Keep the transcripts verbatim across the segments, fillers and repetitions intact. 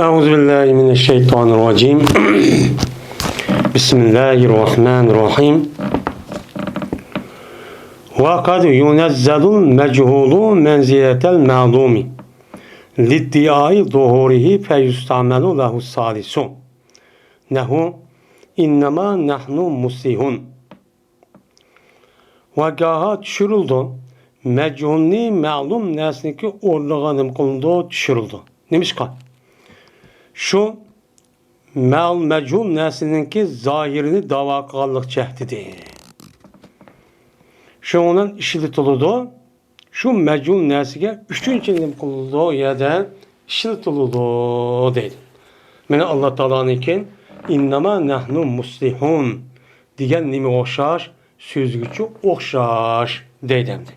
أعوذ بالله من الشيطان الرجيم. بسم الله الرحمن الرحيم. وقد ينزل المجهول منزلة المعلوم لادعاء ظهوره فيستعمل له الثالث. نحو: إنما نحن مصلحون. ۋاگاھا چۈشۈرۈلىدۇ. مەجھۇلنى مەلۇم نەرسىنىڭكى ئورنىغا نېمە قىلىنىدۇ؟ چۈشۈرۈلىدۇ. نېمىشقا؟ شۇ مەل-، مەجھۇل نەرسىنىڭكى زاھىرىنى داۋا قىلغانلىق جەھىتىدىن. شۇنىڭ بىلەن ئىشلىتىلىدۇ. شۇ مەجھۇل نەرسىگە ئۈچىنچى نېمە قىلىدۇ؟ يەنە ئىشلىتىلىدۇ دەيدۇ. مانا ئاللا تائالانىڭكى «ئىننەما نەھنۇ مۇسلىھۇن» دېگەن نېمىگە ئوخشاش؟ سۆزگىچۇ ئوخشاش دەيدۇ ئەمدى.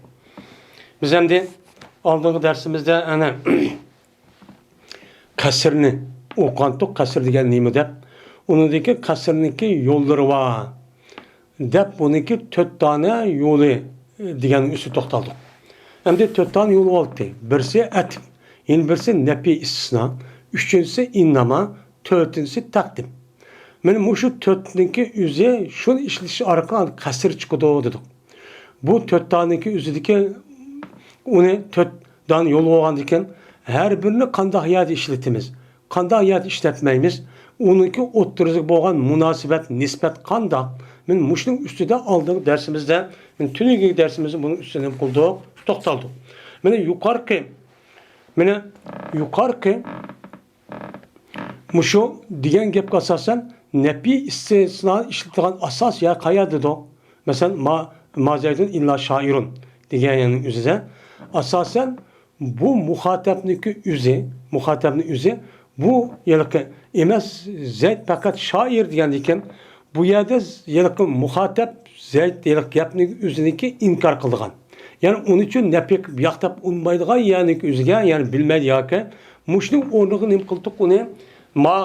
بىز ئەمدى ئالدىنقى دەرسىمىزدە ئەنە قەسرنى ئوقۇغانتۇق، قەسر دېگەن نېمە دەپ. ئۇنىڭدىكى قەسرنىڭكى يوللىرى بار دەپ، بۇنىڭكى تۆت دانە يولى دېگەن ئۈستىدە توختالدۇق. ئەمدى تۆت دانە يول بولدى. بىرسى ئەتىپ، يەنە بىرسى نەپى ئىستىسنا، ئۈچىنچىسى ئىنناما، تۆتىنچىسى تەقدىم. مانا مۇشۇ تۆتنىڭكى ئۆزى شۇنى ئىشلىتىش ئارقىلىق قەسر چىقىدۇ دېدۇق. بۇ تۆت دانىكى ئۆزىدىكى ئۇنى تۆت دانە يول بولغاندىكىن، ھەر بىرىنى قانداق يەردە ئىشلىتىمىز، قانداق يەردە ئىشلەتمەيمىز، ئۇنىڭكى ئوتتۇرىسىغا بولغان مۇناسىۋەت، نىسبەت قانداق؟ مانا مۇشۇنىڭ ئۈستىدە ئالدىنقى دەرسىمىزدە، مانا تۈنۈگۈنكى دەرسىمىزدە بۇنىڭ ئۈستىدە نېمە قىلدۇق؟ توختالدۇق. مانا يۇقارقى، مانا يۇقارقى مۇشۇ دېگەن گەپكە ئاساسەن، نەپى ئىستىسنا ئىشلىتىدىغان ئاساس يەر قەيەردىدۇ؟ مەسىلەن، ما، ما زەيدۇن ئىللا شائىرۇن دېگەن يەرنىڭ ئۆزىدە ئاساسەن بۇ مۇخاتەپنىڭكى ئۆزى، مۇخاتەپنىڭ ئۆزى بۇ ھېلىقى ئەمەس، زەيد پەقەت شائىر دېگەندىكىن، بۇ يەردە ھېلىقى مۇخاتەپ زەيد ھېلىقى گەپنىڭ ئۆزىنىڭكى ئىنكار قىلىدىغان. يەنى ئۇنىڭ ئۈچۈن نەپى قىلىپ ياق دەپ ئۇنىمايدىغان يەرنىڭكى ئۆزىگە، يەنى بىلمەيدۇ ياكى مۇشۇنىڭ ئورنىغا نېمە قىلدۇق ئۇنى؟ ما،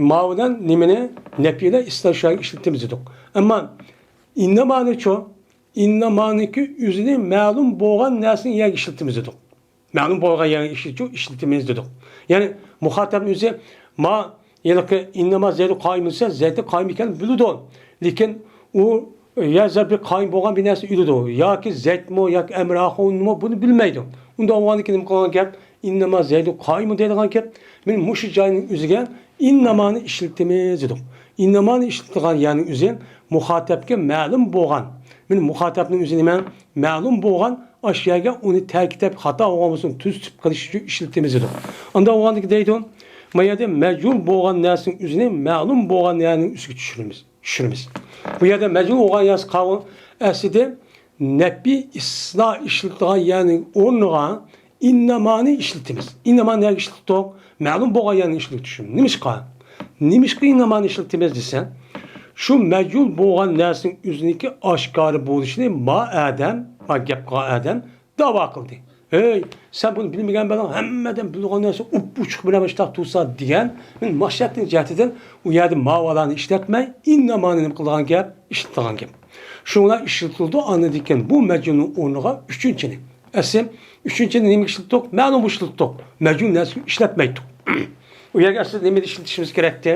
ما بىلەن نېمىنى؟ نەپى بىلەن ئىستىسنا شۇ يەرگە ئىشلىتىمىز دېدۇق. ئەمما ئىننامانىچۇ؟ ئىننامانىڭكى ئۆزىنى مەلۇم بولغان نەرسىنىڭ يەرگە ئىشلىتىمىز دېدۇق. مەلۇم بولغان يەرنى ئىشلىتىشۇ ئىشلىتىمىز دېدۇق. يەنى مۇخاتەپنىڭ ئۆزى ما ھېلىقى ئىنناما زەيدۇ قائىمۇن دېسە، زەيدنىڭ قائىم ئىكەنلىكىنى بىلىدۇ. لېكىن ئۇ يا زەيد بىر قائىم بولغان بىر نەرسە ئۆلىدۇ ياكى زەيدمۇ ياكى ئەمرى ئاخىرۇنمۇ بۇنى بىلمەيدۇ. ئۇنداق بولغاندىكىن نېمە قىلغان گەپ؟ ئىنناما زەيدۇ قائىمۇن دەيدىغان گەپ. مانا مۇشۇ جاينىڭ ئۆزىگە ئىننامانى ئىشلىتىمىز دېدۇق. ئىننامانى ئىشلىتىدىغان يەرنىڭ ئۆزى مۇخاتەپكە مەلۇم بولغان. مانا مۇخاتەپنىڭ ئۆزى نېمە؟ مەلۇم بولغان، ئاشۇ يەرگە ئۇنى تەكىتلەپ خاتا بولغان بولسۇن تۈزىتىپ قىلىش ئۈچۈن ئىشلىتىمىز دېدۇق. ئانداق بولغاندىكىن دەيدۇ، ما يەردە مەجھۇل بولغان نەرسىنىڭ ئۆزىنى مەلۇم بولغان يەرنىڭ ئۈستىگە چۈشۈرىمىز، چۈشۈرىمىز. بۇ يەردە مەجھۇل بولغان نەرسە قاۋۇ، ئەسلىدە نەپى ئىستىسنا ئىشلىتىدىغان يەرنىڭ ئورنىغا ئىننامانى ئىشلىتىمىز. ئىننامانى نەگە ئىشلىتتۇق؟ مەلۇم بولغان يەرنى ئىشلىتىشىم. نېمىشقا؟ نېمىشقا ئىننامانى ئىشلىتىمىز دېسە، شۇ مەجھۇل بولغان نەرسىنىڭ ئۆزىنىڭكى ئاشكارا بولۇشىنى ما ئادەم، ما گەپ قىلغان ئادەم داۋا قىلدى. «ھەي، سەن بۇنى بىلمىگەن بىلەن ھەممە ئادەم بىلىدىغان نەرسە ئوپئوچۇق بىلەن مۇشۇنداق تۇرسا» دېگەن. مەن مەقسەتنىڭ جەھىتىدىن ئۇ يەردە ماۋالارنى ئىشلەتمەي، ئىننامانى نېمە قىلىدىغان گەپ؟ ئىشلىتىدىغان گەپ. شۇڭلار ئىشلىتىلىدۇ، ئاندىن كېيىن بۇ مەجھۇلنىڭ ئورنىغا ئۈچىنچىنى. ئەسلى ئۈچىنچىنى نېمىگە ئىشلەتتۇق؟ مەلۇم ئىشلەتتۇق. مەجھۇل نەرسىنى ئىشلەتمەيتتۇق. ئۇ يەرگە ئەسلى نېمىنى ئىشلىتىشىمىز كېرەكتى؟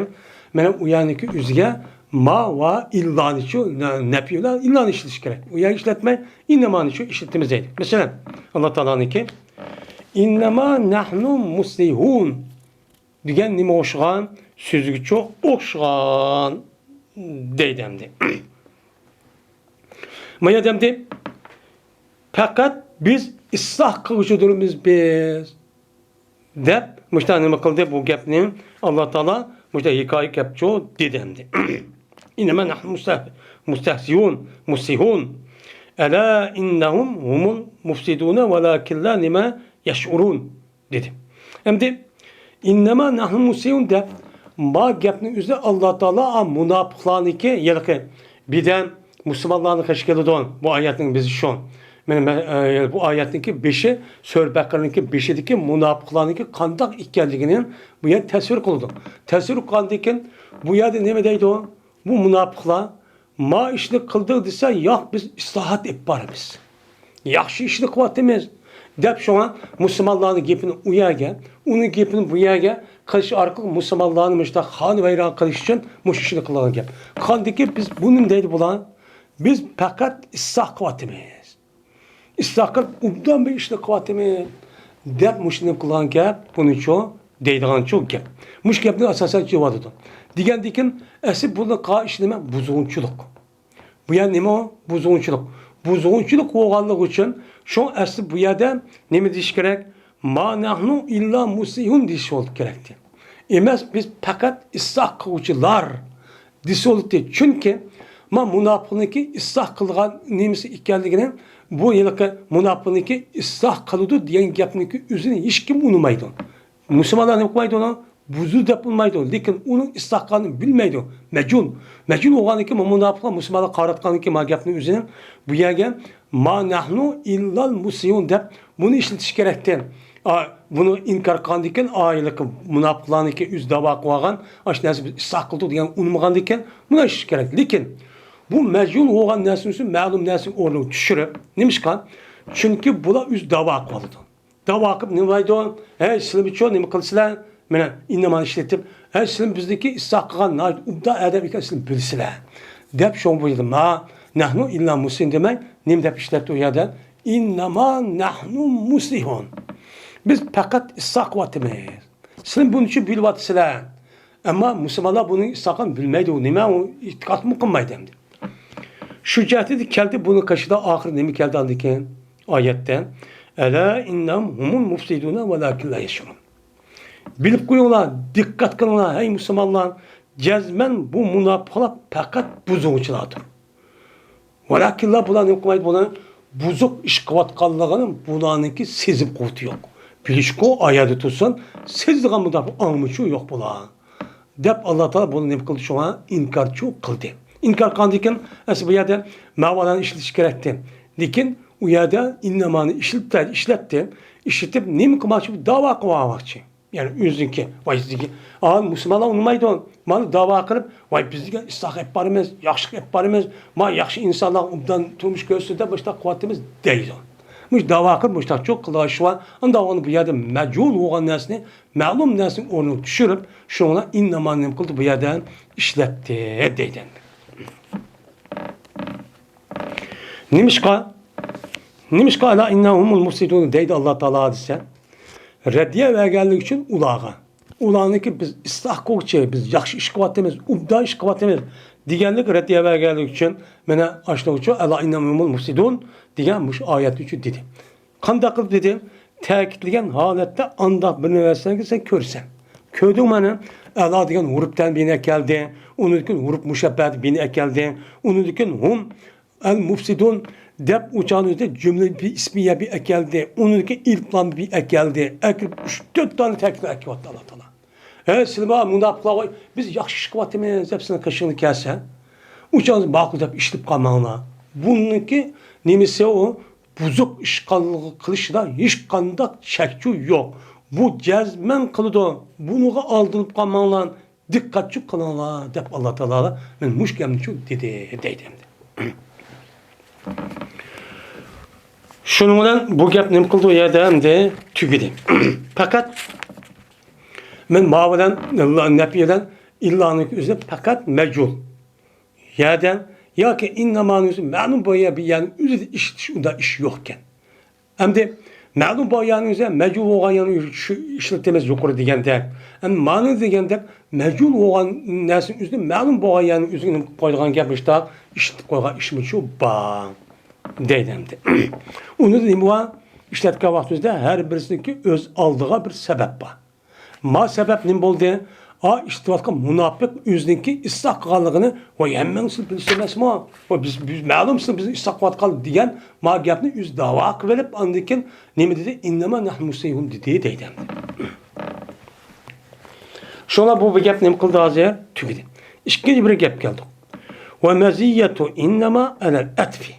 مانا ئۇ يەرنىڭكى ئۆزىگە ما ۋە ئىللانىچۇ، نە-، نەپى بىلەن ئىللانى ئىشلىتىش كېرەك. ئۇ يەرگە ئىشلەتمەي، ئىننامانىچۇ ئىشلىتىمىز دەيدۇ. مەسىلەن، ئاللا تائالانىڭكى «ئىنناما نەھنۇ مۇسلىھۇن» دېگەن نېمە ئوخشىغان؟ سۆزگىچۇ ئوخشىغان دەيدۇ ئەمدى. ما يەردە ئەمدى پەقەت بىز ئىسلاھ قىلغۇچىدۇرمىز بىز دەپ مۇشۇنداق نېمە قىلدى بۇ گەپنى. ئاللا تائالا مۇشۇنداق ھېكايە گەپچۇ دېدى ئەمدى. «ئىنناما نەھنۇ مۇستەھ-، مۇستەھزىئۇن، مۇسلىھۇن. ئەلا ئىننەھۇم ھۇمۇل مۇفسىدۇنە ۋەلاكىن لا نېمە يەشئۇرۇن» دېدى. ئەمدى «ئىننەما نەھنۇ مۇسلىھۇن» دەپ ما گەپنى ئۆزى ئاللا تائالا مۇناپىقلارنىڭكى، ھېلىقى بىردەم مۇسۇلمانلارنى قېشى كېلىدۇ. بۇ ئايەتنىڭ بىزى شۇ. مانا، مە-، ئە، بۇ ئايەتنىڭكى بېشى، سۈرە بەقەرىنىڭكى بېشىدىكى مۇناپىقلارنىڭكى قانداق ئىكەنلىكىنى بۇ يەردە تەسۋىر قىلىدۇ. تەسۋىر قىلغاندىن كېيىن بۇ يەردە نېمە دەيدۇ؟ بۇ مۇناپىقلار ما ئىشنى قىلدۇق دېسە، ياق، بىز ئىسلاھات ئېلىپ بارىمىز. ياخشى ئىشنى قىلىۋاتىمىز. دەپ، شۇڭا مۇسۇلمانلارنىڭ گېپىنى ئۇ يەرگە، ئۇنىڭ گېپىنى بۇ يەرگە قىلىش ئارقىلىق مۇسۇلمانلارنى مۇشۇنداق خانىۋەيران قىلىش ئۈچۈن مۇشۇ ئىشنى قىلغان گەپ. قاندىكى بىز بۇنى دەيدۇ بۇلار، بىز پەقەت ئىسلاھ قىلىۋاتىمىز. ئىسلاھ قىلىپ ئوبدان بىر ئىشنى قىلىۋاتىمىز دەپ مۇشۇنى قىلغان گەپ، بۇنىچۇ دەيدىغانچۇ گەپ. مۇشۇ گەپنى ئاساسەن جىۋادىدۇ. دېگەندىكىن ئەسلى بۇنى قىلغان ئىش نېمە؟ بۇزغۇنچىلىق. بۇ يەر نېمە ئۇ؟ بۇزغۇنچىلىق. بۇزغۇنچىلىق بولغانلىقى ئۈچۈن، شۇڭا ئەسلى بۇ يەردە نېمە دېيىش كېرەك؟ ما نەھنۇ ئىللا مۇسلىھۇن دېيىش بولۇپ كېرەكتى. ئەمەس، بىز پەقەت ئىسلاھ قىلغۇچىلار دېسە بولاتتى. چۈنكى ما مۇناپىقنىڭكى ئىسلاھ قىلغان نېمىسى ئىكەنلىكىنى، بۇ ھېلىقى مۇناپىقنىڭكى ئىسلاھ قىلىدۇ دېگەن گەپنىڭكى ئۆزىنى ھېچكىم ئۇنىمايدۇ. مۇسۇلمانلار نېمە قىلمايدۇ ئۇنى؟ بۇزدى دەپ بولمايدۇ، لېكىن ئۇنىڭ ئىسلاھ قىلغانلىقىنى بىلمەيدۇ. مەجھۇل. مەجھۇل بولغاندىكىن، مۇناپىقلار مۇسۇلمانلارغا قاراتقاندىكىن، ما گەپنى ئۆزىنى بۇ يەرگە ما نەھنۇ ئىللال مۇسلىھۇن دەپ بۇنى ئىشلىتىش كېرەكتى. ئا، بۇنى ئىنكار قىلغاندىكىن، ئا، ھېلىقى مۇناپىقلارنىڭكى ئۆزى داۋا قىلىۋالغان ئاشۇ نەرسە بىز ئىسلاھ قىلدۇق دېگەن ئۇنىمىغاندىكىن، بۇنى ئىشلىتىش كېرەك. لېكىن بۇ مەجھۇل بولغان نەرسىنى مەلۇم نەرسىنىڭ ئورنىغا چۈشۈرۈپ، نېمىشقا؟ چۈنكى بۇلار ئۆزى داۋا قىلىۋالىدۇ. داۋا قىلىپ نېمە دەيدۇ؟ ھەي، سىلىمىچۇ نېمە قىلىسىلەر؟ مانا ئىننامانى ئىشلىتىپ، ھەي، سىلىم بىزنىڭكى ئىسلاھ قىلغان ناھايىتى ئوبدان ئادەم ئىكەن، سىلىم بىلىسىلەر دەپ، شۇڭا بۇ يەردە ما نەھنۇ ئىللا مۇسلىھۇن دېمەي، نېمە دەپ ئىشلەتتى ئۇ يەردە؟ ئىنناما نەھنۇ مۇسلىھۇن. بىز پەقەت ئىسلاھ قىلىۋاتىمىز. سىلىم بۇنى چۈشۈپ بىلىۋاتىسىلەر. ئەمما مۇسۇلمانلار بۇنى ئىسلاھ قىلغان بىلمەيدۇ. نېمە ئۇ؟ ئېتىقادمۇ قىلمايدۇ ئەمدى. شۇ جەھەتتە كەلدى، بۇنىڭ قېشىدا ئاخىرى نېمە كەلدى ئاندىن كېيىن؟ ئايەتتە، ئەلا ئىننەھۇم ھۇمۇل مۇفسىدۇنە ۋەلاكىن لا يەشئۇرۇن. بىلىپ قويۇڭلار، دىققەت قىلىڭلار، ھەي مۇسۇلمانلار، جەزمەن بۇ مۇناپىقلار پەقەت بۇزغۇنچىلاردۇر. ۋەلاكىنلا بۇلار نېمە قىلمايدۇ؟ بۇلار بۇزۇق ئىش قىلىۋاتقانلىقىنى بۇلارنىڭكى سېزىم قۇۋۋىتى يوق. بىلىشكۇ ئايەردە تۇرسۇن، سېزىدىغان مۇنداق بىر ئاڭمىچۇ يوق بۇلار. دەپ، ئاللا تائالا بۇنى نېمە قىلدى؟ شۇڭا ئىنكارچۇ قىلدى. ئىنكار قىلغاندىكىن، ئەسلى بۇ يەردە مەۋالارنى ئىشلىتىش كېرەكتى. لېكىن ئۇ يەردە ئىننامانى ئىشلىتە-، ئىشلەتتى. ئىشلىتىپ نېمە قىلماقچى؟ داۋا قىلىۋالماقچى. يەنى ئۆزىنىڭكى، ۋاي سىزگە، ئا، مۇسۇلمانلار ئۇنىمايدۇ. مانا داۋا قىلىپ، ۋاي بىز دېگەن ئىسلاھ ئېلىپ بارىمىز، ياخشىلىق ئېلىپ بارىمىز، ما ياخشى ئىنسانلارغا ئوبدان تۇرمۇش كۆرسىتىدۇ دەپ مۇشۇنداق قىلىۋاتىمىز دەيدۇ. مۇشۇ داۋا قىلىپ مۇشۇنداقچۇ قىلىۋالىشى بار. ئانداق بۇ يەردە مەجھۇل بولغان نەرسىنى مەلۇم نەرسىنىڭ ئورنىغا چۈشۈرۈپ، شۇنىڭ بىلەن ئىننامانى نېمە قىلدى؟ بۇ يەردە ئىشلەتتى دەيدۇ ئەمدى. نېمىشقا؟ نېمىشقا ئەلا ئىننەھۇمۇل مۇفسىدۇن دەيدۇ ئاللا تائالا دېسە، رەددىيە بەرگەنلىكى ئۈچۈن ئۇلارغا. ئۇلارنىڭكى بىز ئىسلاھ قىلغۇچى، بىز ياخشى ئىش قىلىۋاتىمىز، ئوبدان ئىش قىلىۋاتىمىز دېگەنلىك رەددىيە بەرگەنلىكى ئۈچۈن، مانا ئاشۇنىڭ ئۈچۈن ئەلا ئىننەھۇمۇل مۇفسىدۇن دېگەن مۇشۇ ئايەت ئۈچۈن دېدى. قانداق قىلىپ دېدى؟ تەكىتلىگەن ھالەتتە ئانداق بىر نەرسىلەرنى سەن كۆرىسەن. كۆردۈڭمۇ ئەنە؟ ئەلا دېگەن ھۇرۇپتىن بىنى ئەكەلدى. ئۇنىڭدىن كېيىن ھۇرۇپ مۇشەببەدە بىنى ئەكەلدى. ئۇنىڭدىن كېيىن ھۇم ئەل مۇفسىدۇن دەپ ئۇ چاغنىڭ ئۆزىدە جۈملە بىر ئىسمىيە بىر ئەكەلدى. ئۇنىڭدىن كېيىن ئېلىپلام بىر ئەكەلدى. ئەكىلىپ ئۈچ تۆت دانە تەكىتلەر ئەكىۋاتتى ئاللا تائالا. ھەي سىلەر مۇناپىقلار، ۋاي بىز ياخشى ئىش قىلىۋاتىمىز دەپ سېنىڭ قېشىڭدىن كەلسە، ئۇ چاغدا ماقۇل دەپ ئىشلىتىپ قالماڭلار. بۇنىڭكى نېمىسى ئۇ؟ بۇزۇق ئىش قىل-، قىلىشىدا ھېچقانداق شەكچۇ يوق. بۇ جەزمەن قىلىدۇ. بۇنىڭغا ئالدىنىپ قالماڭلار، دىققەتچۇ قىلىڭلار دەپ ئاللا تائالا مەن مۇشۇ گەپنىچۇ دېدى دەيدۇ ئەمدى. شۇنىڭ بىلەن بۇ گەپ نېمە قىلدى ئۇ يەردە ئەمدى؟ تۈگىدى. پەقەت مەن ما بىلەن ئىللا، نەپى بىلەن ئىللانىڭ ئۆزى پەقەت مەجھۇل يەردە ياكى ئىننامانىڭ ئۆزى مەلۇم بولغان بىر يەرنىڭ ئۆزىدە ئىشلىتىش ئۇنداق ئىش يوق ئىكەن. ئەمدى مەلۇم بولغان يەرنىڭ ئۆزىدە مەجھۇل بولغان يەرنىڭ ئۆزىدە شۇ ئىشلىتىمىز يۇقىرى دېگەندەك. ئەمدى مانا دېگەندەك مەجھۇل بولغان نەرسىنىڭ ئۆزىدە مەلۇم بولغان يەرنىڭ ئۆزىگە نېمە قىلىپ قويىدىغان گەپ مۇشۇنداق ئىشلىتىپ قويغان ئىشمۇ شۇ بار دەيدۇ ئەمدى. ئۇنىڭدا نېمە بار؟ ئىشلەتكەن ۋاقتىمىزدا ھەر بىرسىنىڭكى ئۆز ئالدىغا بىر سەۋەب بار. ما سەۋەب نېمە بولدى؟ ئا، ئىشلىتىۋاتقان مۇناپىق ئۆزىنىڭكى ئىسلاھ قىلغانلىقىنى، ۋاي ھەممىڭ سىلەر بىلىسىز ئەمەسمۇ؟ ۋاي بىز، بىز مەلۇم سىلەر بىزنى ئىسلاھ قىلىۋاتقان دېگەن ما گەپنى ئۆزى داۋا قىلىۋېلىپ، ئاندىن كېيىن نېمە دېدى؟ ئىننەما نەھنۇ مۇسلىھۇن دېدى دەيدۇ ئەمدى. شۇڭا بۇ بىر گەپ نېمە قىلدى ھازىر؟ تۈگىدى. ئىككىنچى بىر گەپ كەلدۇق. ۋە مەزىيەتۇ ئىننەما ئەلەل ئەتفى.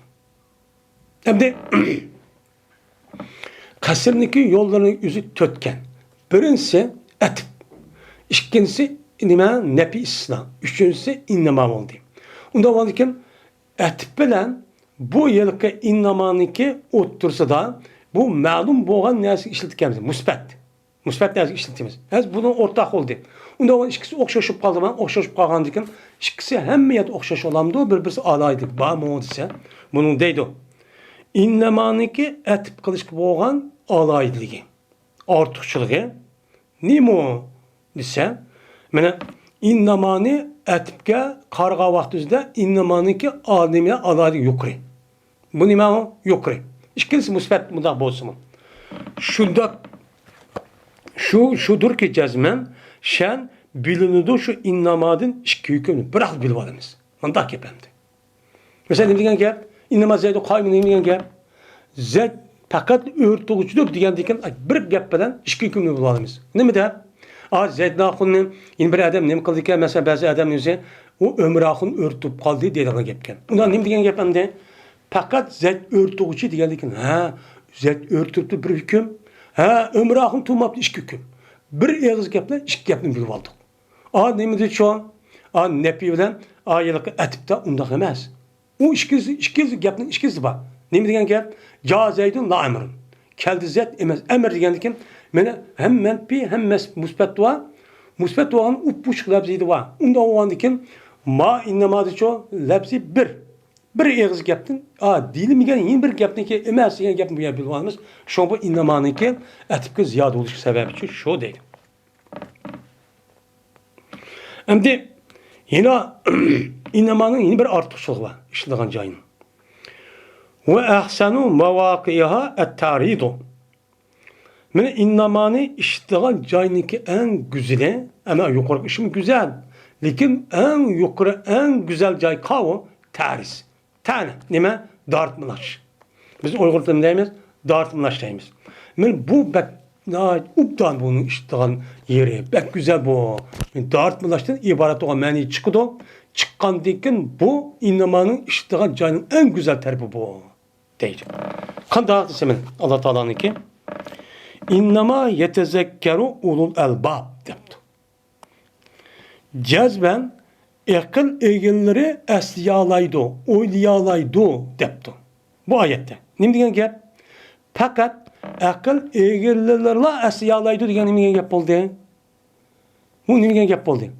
ئەمدى قەسىرنىڭكى يوللىرىنىڭ ئۆزى تۆتكەن. بىرىنچىسى ئەتىپ، ئىككىنچىسى نېمە؟ نەپى ئىستىسنا، ئۈچىنچىسى ئىننەما بولدى. ئۇنداق بولغاندىكىن ئەتىپ بىلەن بۇ ھېلىقى ئىننامانىڭكى ئوتتۇرىسىدا بۇ مەلۇم بولغان نەرسىگە ئىشلىتىدىكەنمىز، مۇسبەت. مۇسبەت نەرسىگە ئىشلىتىمىز. ھەزىر بۇنىڭ ئورتاق بولدى. ئۇنداق بولغان ئىككىسى ئوخشاش بولۇپ قالدى. مانا ئوخشاش بولۇپ قالغاندىن كېيىن ئىككىسى ھەممە يەردە ئوخشاش بولامدۇ؟ بىر-، بىرسى ئالاھىدىلىك بارمۇ دېسە، بۇنىڭ دەيدۇ. ئىننامانىڭكى ئەتىپ قىلىشقا بولغان ئالاھىدىلىكى، ئارتۇقچىلىقى نېمە دېسە، مانا ئىننامانى ئەتىپكە قارىغان ۋاقتىمىزدا ئىننامانىڭكى ئا-، نېمە ئالاھىدىلىكى يۇقىرى. بۇ نېمە ئۇ؟ يۇقىرى. ئىككىلىسى مۇسبەت مۇنداق بولسىمۇ. شۇنداق، شۇ، شۇدۇركى جەزمەن، شەن بىلىنىدۇ شۇ ئىننامادىن ئىككى ھۆكۈمنى بىراق بىلىۋالىمىز. مۇنداق گەپ ئەمدى. مەسىلەن، نېمە دېگەن گەپ؟ ئىنناما زەيدۇ قائىمۇن نېمە دېگەن گەپ؟ زەيد پەقەت ئۆرتىگۈچىدۇر دېگەندىكىن بىر گەپ بىلەن ئىككى ھۆكۈمنى بىلىۋالىمىز. نېمە دەپ؟ ئا، زەيدۇن ئاخۇننى يەنە بىر ئادەم نېمە قىلدىكەن؟ مەسىلەن، بەزى ئادەمنى ئۆزى، ئۇ ئۆمەر ئاخۇن ئۆرتۈپ قالدى دەيدىغان گەپكەن. ئۇنداق نېمە دېگەن گەپ ئەمدى؟ پەقەت زەيد ئۆرتىگۈچى دېگەندىكىن، ھە، زەيد ئۆرتۈپتۇ بىر ھۆكۈم. ھە، ئۆمەر ئاخۇن تۇغماپتۇ ئىككى ھۆكۈم. بىر ئېغىز گەپ بىلەن ئىككى گەپنى بىلىۋالدۇق. ئا، نېمە دېدى شۇ؟ ئا، نەپى بىلەن، ئا، ھېلىقى ئەتىپتە ئۇنداق ئەمەس. ئۇ ئىككىسى، ئىككىسى گەپنىڭ ئىككىسى بار. نېمە دېگەن گەپ؟ جا زەيدۇن لا ئەمرۇن. كەلدى زەيد ئەمەس، ئەمر دېگەندىكىن، مانا ھەم مەنپىي، ھەم مەس-، مۇسبەت بار. مۇسبەت بولغان ئۇپپۇچۇق لەپزى بار. ئۇنداق بولغاندىكىن، ما ئىننامادىچۇ لەپزى بىر. بىر ئېغىز گەپتىن، ئا، دېيىلمىگەن يەنە بىر گەپنىڭكى ئەمەس دېگەن گەپنى بۇ يەردە بىلىۋالىمىز. شۇڭا بۇ ئىننامانىڭكى ئەتىپكە زىيادە بولۇشى سەۋەبى شۇ دەيدۇ. ئەمدى يەنە ئىننامانىڭ يەنە بىر ئارتۇقچىلىقى بار، ئىشلىتىدىغان جايىنىڭ. ۋە ئەھسەنۇ مەۋاقىئىھا ئەت-تەرىدۇ. مانا ئىننامانى ئىشلىتىدىغان جاينىڭكى ئەڭ گۈزىلى، ئەمما يۇقىرىقى ئىشمۇ گۈزەل. لېكىن ئەڭ يۇقىرى، ئەڭ گۈزەل جاي قاۋۇ؟ تەرىز. تەنە، نېمە؟ دارتمىلاش. بىز ئۇيغۇر تىلىدا دەيمىز، دارتمىلاش دەيمىز. مانا بۇ بەك ناھايىتى ئوبدان بۇنىڭ ئىشلىتىدىغان يېرى. بەك گۈزەل بۇ. دارتمىلاشتىن ئىبارەت بولغان مەنى چىقىدۇ. چىققاندىن كېيىن بۇ ئىننامانىڭ ئىشلىتىدىغان جاينىڭ ئەڭ گۈزەل تەرىپى بۇ. دەيدۇ. قانداق دېسە مانا ئاللا تائالانىڭكى، «ئىنناما يەتەزەككەرۇ ئۇلۇل ئەلباب» دەپتۇ. جەزمەن ئەقىل ئىگىلىرى ئەسلىيەلەيدۇ، ئويلىيالايدۇ دەپتۇ. بۇ ئايەتتە. نېمە دېگەن گەپ؟ پەقەت ئەقىل ئىگىلىرىلا ئەسلىيەلەيدۇ دېگەن نېمە دېگەن گەپ بولدى؟ بۇ نېمە دېگەن گەپ بولدى؟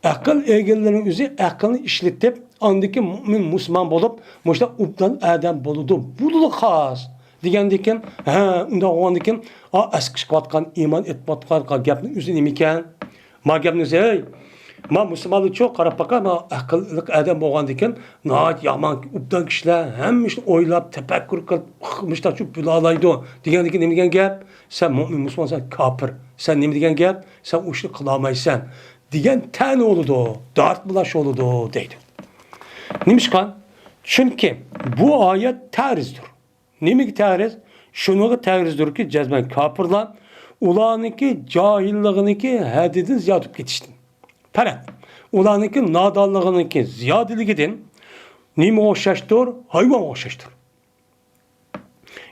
ئەقىل ئىگىلىرىنىڭ ئۆزى ئەقىلنى ئىشلىتىپ، ئاندىكى مۇئمىن مۇسۇلمان بولۇپ، مۇشۇنداق ئوبدان ئادەم بولىدۇ. بولىدۇ خاس. دېگەندىكىن، ھە، ئۇنداق بولغاندىكىن، ئا، ئەسكى چىقىۋاتقان، ئىمان ئېيتىۋاتقان گەپنىڭ ئۆزى نېمىكەن؟ ما گەپنى ئۆزى، ھەي، ما مۇسۇلمانلارچۇ قاراپ باقا، ما ئەقىللىق ئادەم بولغاندىكىن، ناھايىتى يامان، ئوبدان كىشىلەر، ھەممە ئىشنى ئويلاپ، تەپەككۇر قىلىپ، مۇشتاقچۇ بىلالايدۇ. دېگەندىكىن نېمە دېگەن گەپ؟ سەن مۇئمىن مۇسۇلمانسەن، كاپىر. سەن نېمە دېگەن گەپ؟ سەن ئۇ ئىشنى قىلالمايسەن. دېگەن تەنە بولىدۇ، دارتمىلاش بولىدۇ دەيدۇ. نېمىشقا؟ چۈنكى بۇ ئايەت تەرىزدۇر. نېمىگە تەرىز؟ شۇنىڭغا تەرىزدۇركى، جەزمەن كاپىرلار ئۇلارنىڭكى جاھىللىقىنىڭكى ھەددىدىن زىيادە بولۇپ كېتىشتىن. پەقەت ئۇلارنىڭكى نادانلىقىنىڭكى زىيادىلىكىدىن نېمىگە ئوخشاشتۇر؟ ھايۋانغا ئوخشاشتۇر.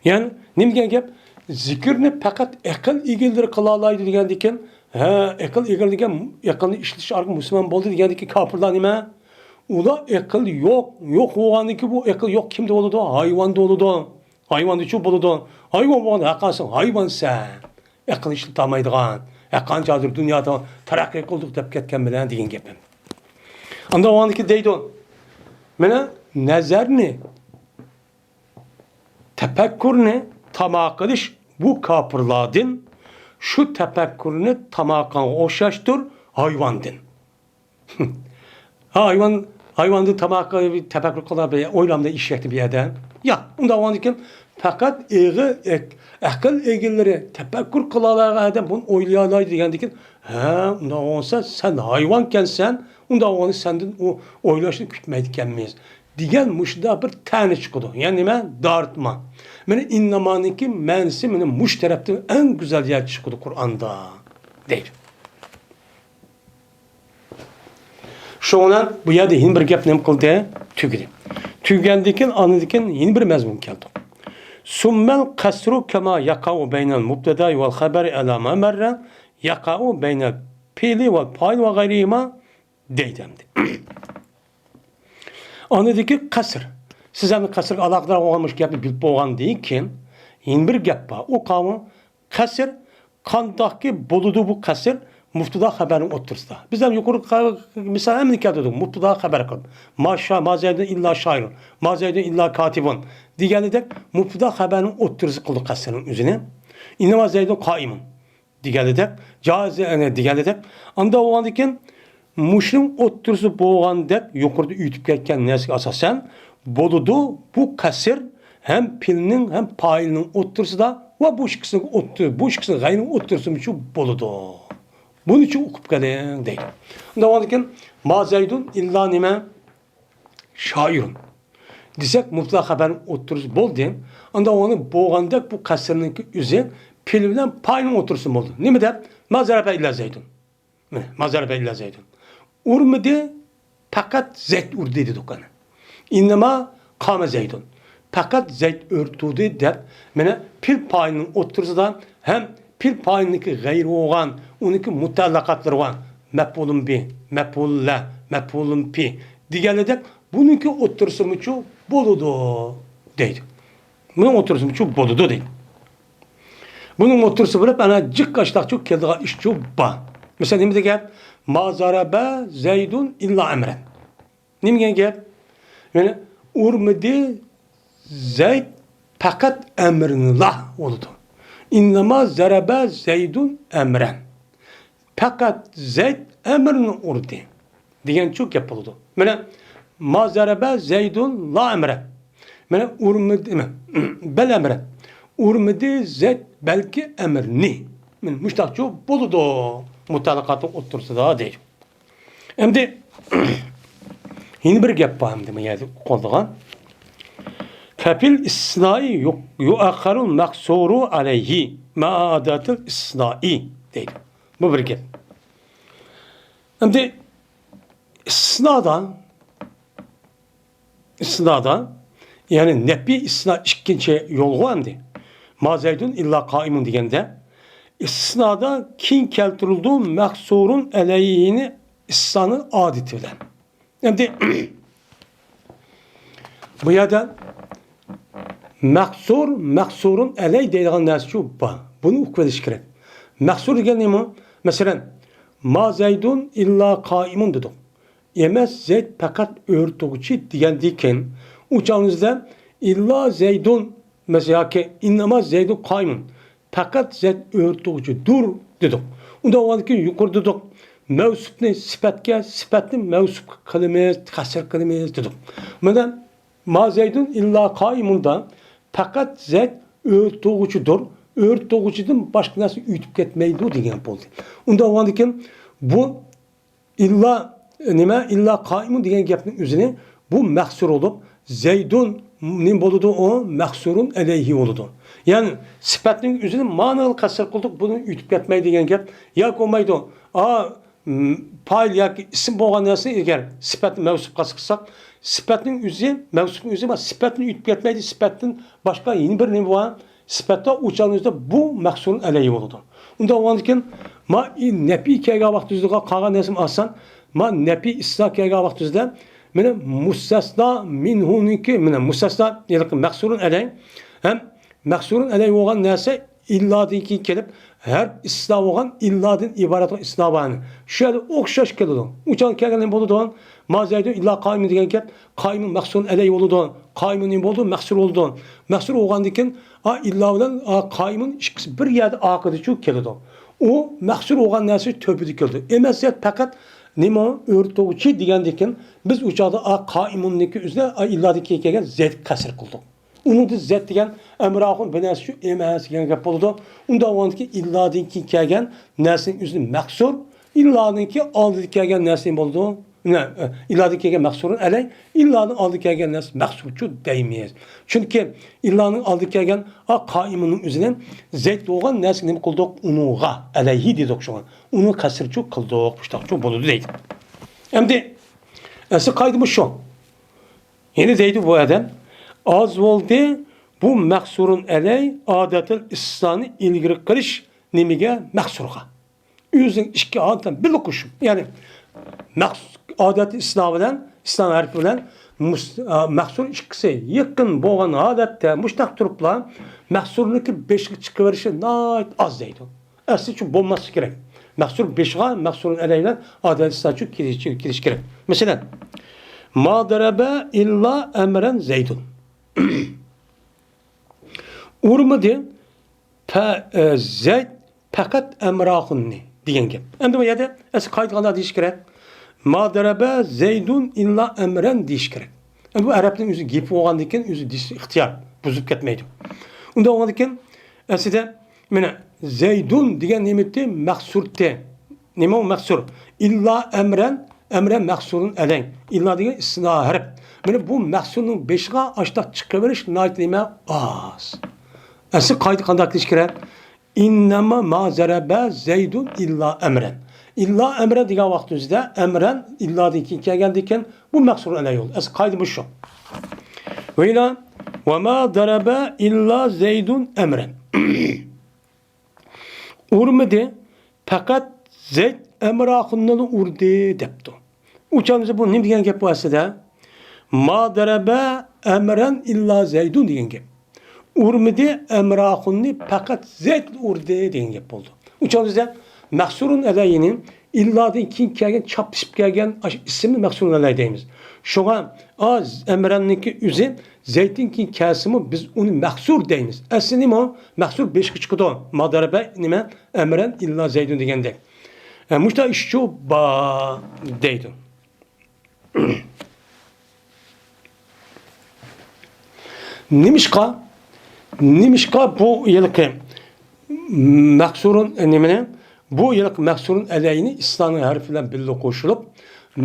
يەنى نېمە دېگەن گەپ؟ زىكىرنى پەقەت ئەقىل ئىگىلىرى قىلالايدۇ دېگەندىكىن، ھە، ئەقىل ئىگىلىرى دېگەن ئەقىلنى ئىشلىتىش ئارقىلىق مۇسۇلمان بولدى دېگەندىكىن كاپىرلار نېمە؟ ئۇلار ئەقىل يوق، يوق بولغاندىكىن بۇ ئەقىل يوق كىمدە بولىدۇ؟ ھايۋاندا بولىدۇ. ھايۋاندىچۇ بولىدۇ. ھايۋان بولغاندا ھەققانسەن، ھايۋانسەن. ئەقىل ئىشلىتالمايدىغان، ھەققانچە ھازىر دۇنيادا تەرەققىي قىلدۇق دەپ كەتكەن بىلەن دېگەن گېپىم. ئاندىن ئۇنىڭدىكى دەيدۇ، مانا نەزەرنى، تەپەككۇرنى تاما قىلىش بۇ كاپىرلاردىن، شۇ تەپەككۇرنى تاما قىلغانغا ئوخشاشتۇر ھايۋاندىن. ھا، ھايۋان، ھايۋاندىن تاما تەپەككۇر قىلار بىر ئويلامدا ئېشەكتە بىر ئادەم. ياق، ئۇنداق بولغاندىكىن پەقەت ئېغىر ئەق-، ئەقىل ئىگىلىرى تەپەككۇر قىلالايدىغان ئادەم بۇنى ئويلايالايدۇ دېگەندىكىن، ھە، ئۇنداق بولسا سەن ھايۋانكەنسەن، ئۇنداق بولغاندا سەندىن ئۇ ئويلاشنى كۈتمەيدىكەنمىز دېگەن مۇشۇنداق بىر تەنە چىقىدۇ. يەنى نېمە؟ دارتما. مانا ئىننامانىڭكى مەنىسى مانا مۇشۇ تەرەپتىن ئەڭ گۈزەل يەر چىقىدۇ قۇرئاندا دەيدۇ. شۇنىڭ بىلەن بۇ يەردە يەنە بىر گەپ نېمە قىلدى؟ تۈگىدى. تۈگىگەندىن كېيىن، ئاندىن كېيىن يەنە بىر مەزمۇن كەلدى. سۇممەل قەسرۇ كەما يەقەئۇ بەينەل مۇبتەدا ۋەل خەبەرى ئەلا ما مەررە يەقەئۇ بەينەل پېئلى ۋەل پائىل ۋە غەيرىھىما دەيدۇ ئەمدى. ئاندىكى قەسر. سىز ئەمدى قەسرگە ئالاقىدار بولغان مۇشۇ گەپنى بىلىپ بولغاندىن كېيىن، يەنە بىر گەپ بار. ئۇ قاۋۇ قەسر قانداقكى بولىدۇ بۇ قەسر مۇبتىدا خەبەرنىڭ ئوتتۇرىسىدا؟ بىز ھەم يۇقىرىقى مىسال ھەممىنى كەلتۈردۇق. مۇبتىدا خەبەر قىلىپ. ما شا-، ما زەيدۇن ئىللا شائىرۇن. ما زەيدۇن ئىللا كاتىبۇن. دېگەنىدەك مۇبتىدا خەبەرنىڭ ئوتتۇرىسى قىلدۇق قەسرنىڭ ئۆزىنى. ئىننەما زەيدۇن قائىمۇن. دېگەنىدەك، جازى، ئەنە، دېگەنىدەك. ئاندا بولغاندىكىن، مۇشۇنىڭ ئوتتۇرىسى بولغاندەك يۇقىرىدا ئۆتۈپ كەتكەن نەرسىگە ئاساسەن بولىدۇ. بۇ قەسر ھەم پېئىلنىڭ، ھەم پائىلنىڭ ئوتتۇرىسىدا ۋە بۇ ئىككىسىنىڭ ئوتتۇ-، بۇ ئىككىسىنىڭ غەيرىنىڭ ئوتتۇرىسىمۇچۇ بولىدۇ. بۇنىچۇ ئوقۇپ قېلىڭ دەيدۇ. ئۇندا بولغاندىكىن، ما زەيدۇن ئىللا نېمە؟ شائىرۇن. دېسەك، مۇبتەدا خەبەرنىڭ ئوتتۇرىسى بولدى. ئاندا ئۇنى بولغاندەك بۇ قەسرنىڭكى ئۆزى پېئىل بىلەن پائىلنىڭ ئوتتۇرىسى بولدى. نېمە دەپ؟ ما زەرەبە ئىللا زەيدۇن. مىنە، ما زەرەبە ئىللا زەيدۇن. ئۇرمىدى، پەقەت زەيد ئۇردى دېدۇق ئەنە. ئىننەما قامە زەيدۇن. پەقەت زەيد ئۆرە تۇردى دەپ، مانا، پېئىل پائىلنىڭ ئوتتۇرىسىدا ھەم پېئىل پائىلنىڭكى غەيرى بولغان، ئۇنىڭكى مۇتەئەللىقاتلىرى بار. مەپئۇلۇن بى، مەپئۇلۇن لە، مەپئۇلۇن پى دېگەنلىدەك، بۇنىڭكى ئوتتۇرىسىمۇچۇ بولىدۇ دەيدۇ. بۇنىڭ ئوتتۇرىسىمۇچۇ بولىدۇ دەيدۇ. بۇنىڭ ئوتتۇرىسى بولۇپ، ئەنە جىق ئاشتاقچۇ كېلىدىغان ئىشچۇ بار. مىسال، نېمە دېگەن؟ ما زەرەبە زەيدۇن ئىللا ئەمرەن. نېمە دېگەن گەپ؟ يەنى ئۇرمىدى زەيد پەقەت ئەمرىنىلا بولىدۇ. ئىننەما زەرەبە زەيدۇن ئەمرەن. پەقەت زەيد ئەمرىنى ئۇردى دېگەنچۇ گەپ بولىدۇ. مانا، ما زەرەبە زەيدۇن لا ئەمرە. مانا، ئۇرمىدى، بەل ئەمرە. ئۇرمىدى زەيد بەلكى ئەمرىنى. مانا، مۇشتاقچۇ بولىدۇ. مۇتەئەللىقاتنىڭ ئوتتۇرىسىدا دەيدۇ. ئەمدى يەنە بىر گەپ بار ئەمدى بۇ يەردە قوللىغان. فەفىل ئىستىسنائى يۇ-، يۇئەخخەرۇل مەقسۇرۇ ئەلەيھى مەئا ئاداتىل ئىستىسنائى دەيدۇ. بۇ بىر گەپ. ئەمدى ئىستىسنادا، ئىستىسنادا، يەنى نەپى ئىستىسنا ئىككىنچى يولغۇ ئەمدى. ما زەيدۇن ئىللا قائىمۇن دېگەندە، ئىستىسنادا كېيىن كەلتۈرۈلىدۇ مەقسۇرۇن ئەلەيھىنى ئىستىسنانىڭ ئادىتى بىلەن. ئەمدى بۇ يەردە مەقسۇر، مەقسۇرۇن ئەلەي دەيدىغان نەرسىچۇ بار. بۇنى ئۇقۇپ ئېلىش كېرەك. مەقسۇر دېگەن نېمە؟ مەسىلەن، ما زەيدۇن ئىللا قائىمۇن دېدۇق. ئەمەس، زەيد پەقەت ئۆرە تۇرغۇچى دېگەندىن كېيىن، ئۇ چاغنىڭىزدا ئىللا زەيدۇن، مەسىلەن، ياكى ئىننەما زەيدۇن قائىمۇن. پەقەت زەيد ئۆرە تۇرغۇچىدۇر دېدۇق. ئۇنداق بولغاندىن كېيىن يۇقىرىدا دېدۇق، مەۋسۇپنى سۈپەتكە، سۈپەتنى مەۋسۇپقا قىلىمىز، قەسر قىلىمىز دېدۇق. مانا ما زەيدۇن ئىللا قائىمۇندا پەقەت زەيد ئۆرە تۇرغۇچىدۇر، ئۆرە تۇرغۇچىدىن باشقا نەرسە ئۆتۈپ كەتمەيدۇ دېگەن گەپ بولدى. ئۇنداق بولغاندىن كېيىن بۇ ئىللا، نېمە؟ ئىللا قائىمۇن دېگەن گەپنىڭ ئۆزىنى بۇ مەقسۇر بولۇپ، زەيدۇن نېمە بولىدۇ؟ ئۇ مەقسۇرۇن ئەلەيھى بولىدۇ. يەنى سۈپەتنىڭ ئۆزىنى مانىغا قەسر قىلدۇق، بۇنى ئۆتۈپ كەتمەي دېگەن گەپ. ياكى بولمايدۇ، ئا، م، پائىل ياكى ئىسىم بولغان نەرسىنى ئەگەر سۈپەتنى مەۋسۇپ قەسر قىلساق، سۈپەتنىڭ ئۆزى، مەۋسۇپنىڭ ئۆزى بار، سۈپەتنى ئۆتۈپ كەتمەيدۇ، سۈپەتتىن باشقا يەنە بىر نېمە بار؟ سۈپەتتە ئۇ چاغنىڭ ئۆزىدە بۇ مەقسۇرۇن ئەلەيھى بولىدۇ. ئۇنداق بولغاندىكىن، ما نەپى كەلگەن ۋاقتىمىزدا قالغان نەرسىمۇ ئاسان، ما نەپى ئىستىسنا كەلگەن ۋاقتىمىزدا، مانا مۇستەسنا مىنھۇنىڭكى، مانا مۇستەسنا، ھېلىقى مەقسۇرۇن ئەلەي ھەم مەقسۇرۇن ئەلەي بولغان نەرسە ئىللادىن كېيىن كېلىپ، ھەرپ ئىستىسنا بولغان ئىللادىن ئىبارەت بولغان ئىستىسنا بار. شۇ يەردە ئوخشاش كېلىدۇ. ئۇ چاغ كەلگەندە بولىدۇ، ما زەيدۇن ئىللا قائىمۇن دېگەن گەپ، قائىمۇن مەقسۇرۇن ئەلەي بولىدۇ. قائىمۇن نېمە بولىدۇ؟ مەقسۇر بولىدۇ. مەقسۇر بولغاندىن كېيىن، ئا، ئىللا بىلەن، ئا، قائىمۇن ئىككىسى بىر يەردە ئارقىدىچۇ كېلىدۇ. ئۇ مەقسۇر بولغان نەرسە تۆپىدە كېلىدۇ. ئەمەس زەيد پەقەت نېمە؟ ئۆرە تۇرغۇچى دېگەندىن كېيىن، بىز ئۇ چاغدا، ئا، قائىمۇننىڭكى ئۆزىدە، ئا، ئىللادىن كېيىن كەلگەن زەيدكە قەسر قىلدۇق. ئۇنىڭدا زەيد دېگەن ئەمرى ئاخىر بىر نەرسىچۇ ئەمەس دېگەن گەپ بولىدۇ. ئۇنداق بولغاندىكىن ئىللادىن كېيىن كەلگەن نەرسىنىڭ ئۆزىنى مەقسۇر، ئىللانىڭكى ئالدىدا كەلگەن نەرسە نېمە بولىدۇ؟ نە، ئىللادىن كەلگەن مەقسۇرۇن ئەلەي، ئىللانىڭ ئالدىدا كەلگەن نەرسە مەقسۇرچۇ دەيمىز. چۈنكى ئىللانىڭ ئالدىدا كەلگەن، ئا، قائىمۇننىڭ ئۆزىنى زەيد بولغان نەرسىگە نېمە قىلدۇق؟ ئۇنىڭغا، ئەلەيھى دېدۇق شۇڭا. ئۇنى قەسرچۇ قىلدۇق، مۇشتاقچۇ بولىدۇ دەيدۇ. ئەمدى ئەسلى قائىدە مۇشۇ. يەنە دەيدۇ بۇ ئادەم، ئاز بولدى بۇ مەقسۇرۇن ئەلەي ئادەتىل ئىستىسنانى ئىلگىرى قىلىش نېمىگە؟ مەقسۇرغا. ئۆزىنىڭ ئىككى ھالىتى بىللە قوشۇپ، يەنى مەقس-، ئادەتىل ئىستىسنا بىلەن، ئىستىسنا ھەرپى بىلەن مۇس-، ئا، مەقسۇر ئىككىسى يېقىن بولغان ھالەتتە مۇشتاق تۇرۇپلا، مەھسۇرنىڭكى بېشىغا چىقىۋېرىشى ناھايىتى ئاز دەيدۇ. ئەسلى شۇ بولماسلىقى كېرەك. مەھسۇر بېشىغا، مەھسۇرۇن ئەلەي بىلەن ئادەتتە ئىستىناچۇ كېلىشى، كېلىشى كېرەك. مەسىلەن، ما دەرەبە ئىللا ئەمرەن زەيدۇن. ئۇرمىدى پە-، ئە، زەيد پەقەت ئەمراخۇننى دېگەن گەپ. ئەمدى بۇ يەردە ئەسلى قايدا قانداق دېيىش كېرەك؟ ما دەرەبە زەيدۇن ئىللا ئەمرەن دېيىش كېرەك. ئەمدى بۇ ئەرەبنىڭ ئۆزى گېپى بولغاندىن كېيىن ئۆزى دېيىش ئىختىيار، بۇزۇپ كەتمەيدۇ. ئۇنداق بولغاندىن كېيىن ئەسلىدە مانا زەيدۇن دېگەن نېمىتى؟ مەھسۇرتى. نېمە ئۇ مەھسۇر؟ ئىللا ئەمرەن، ئەمرەن مەھسۇرۇن ئەلەي. ئىللا دېگەن ئىستىنا ھەرپ. مانا بۇ مەھسۇرنىڭ بېشىغا ئاشتاق چىقىۋېرىش ناھايىتى نېمە؟ ئاز. ئەسلى قايدا قانداق قىلىش كېرەك؟ ئىننەما ما زەرەبە زەيدۇن ئىللا ئەمرەن. ئىللا ئەمرەن دېگەن ۋاقتىمىزدا ئەمرەن ئىللادىن كېيىن كەلگەندىن كېيىن بۇ مەھسۇر ئەلەي بولدى. ئەسلى قايدا بۇ شۇ. ۋەيلا، ۋە ما دەرەبە ئىللا زەيدۇن ئەمرەن. ئۇرمىدى، پەقەت زەيد ئەمراخۇننىلا ئۇردى دەپتۇ. ئۇ چاغدا بۇ نېمە دېگەن گەپ بۇ ئەسلىدە؟ ما دەرەبە ئەمرەن ئىللا زەيدۇن دېگەن گەپ. ئۇرمىدى ئەمراخۇننى پەقەت زەيد ئۇردى دېگەن گەپ بولدى. ئۇ چاغدا مەھسۇرۇن ئەلەينى ئىللادىن كېيىن كەلگەن، چاپلىشىپ كەلگەن ئاشۇ ئىسىمنى مەھسۇرۇن ئەلەي دەيمىز. شۇڭا ئا ئەمرەننىڭكى ئۆزى زەيدتىن كېيىن كەلسىمۇ بىز ئۇنى مەھسۇر دەيمىز. ئەسلى نېمە ئۇ؟ مەھسۇر بېشىغا چىقىدۇ. ما دەرەبە نېمە؟ ئەمرەن ئىللا زەيدۇن دېگەندەك. ئە، مۇشۇنداق ئىشچۇ بار دەيدۇ. نېمىشقا؟ نېمىشقا بۇ يىلقى مەھسۇرۇن، نېمىنى؟ بۇ يىلقى مەھسۇرۇن ئەلەينى ئىستىنانىڭ ھەرپى بىلەن بىللە قوشۇلۇپ،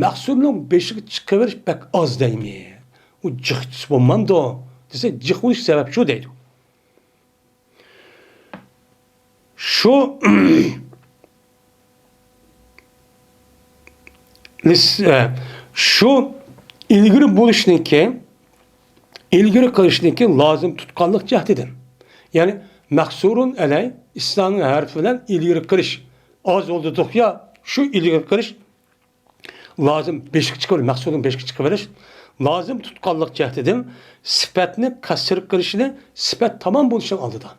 مەھسۇرنىڭ بېشىغا چىقىۋېرىش بەك ئاز دەيمەن. ئۇ جىق دېسە بولمامدۇ؟ دېسە، جىق بولۇش سەۋەب شۇ دەيدۇ. شۇ، لىس-، ئە، شۇ ئىلگىرى بولۇشنىڭكى، ئىلگىرى قىلىشنىڭكى لازىم تۇتقانلىق جەھىتىدىن. يەنى، مەھسۇرۇن ئەلەي ئىستىنانىڭ ھەرپى بىلەن ئىلگىرى قىلىش ئاز بولدى دېدۇق يا، شۇ ئىلگىرى قىلىش لازىم بېشىغا چىقىۋېلىش، مەھسۇرنىڭ بېشىغا چىقىۋېلىش لازىم تۇتقانلىق جەھىتىدىن سۈپەتنى قەسر قىلىشنى سۈپەت تامام بولۇشنىڭ ئالدىدا.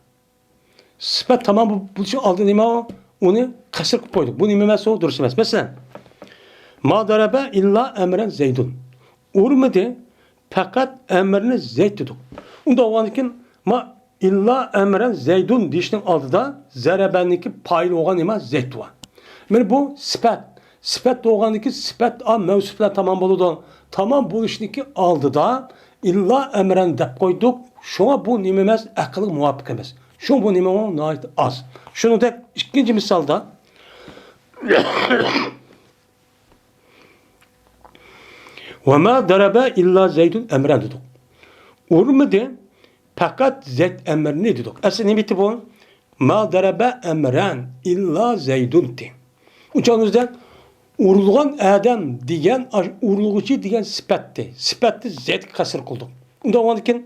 سۈپەت تامام بولۇشنىڭ ئالدىدا نېمە ئۇ؟ ئۇنى قەسر قىلىپ قويدۇق. بۇ نېمە ئەمەس ئۇ؟ دۇرۇس ئەمەس. مەسىلەن، ما دەرەبە ئىللا ئەمرەن زەيدۇن. ئۇرمىدى، پەقەت ئەمرنى زەيد دېدۇق. ئۇنداق بولغاندىكىن، ما ئىللا ئەمرەن زەيدۇن دېيىشنىڭ ئالدىدا زەرەبەنىڭكى پايىل بولغان نېمە؟ زەيد بار. مانا بۇ سۈپەت. سۈپەت بولغاندىكىن سۈپەت ئا مەۋسۇپ بىلەن تامام بولىدۇ. تامام بولۇشنىڭكى ئالدىدا ئىللا ئەمرەن دەپ قويدۇق. شۇڭا بۇ نېمە ئەمەس؟ ئەقىلگە مۇۋاپىق ئەمەس. شۇڭا بۇ نېمە ناھايىتى ئاز. شۇنىڭدەك ئىككىنچى مىسالدا ۋە ما دەرەبە ئىللا زەيدۇن ئەمرەن دېدۇق. ئۇرمىدى، پەقەت زەيد ئەمرنى دېدۇق. ئەسلى نېمە ئىدى بۇ؟ ما دەرەبە ئەمرەن ئىللا زەيدۇن دېدى. ئۇ چاغدا ئۇرۇلغان ئادەم دېگەن، ئاش-، ئۇرۇلغۇچى دېگەن سۈپەتتى. سۈپەتنى زەيدكە قەسر قىلدۇق. ئۇنداق بولغاندىكىن،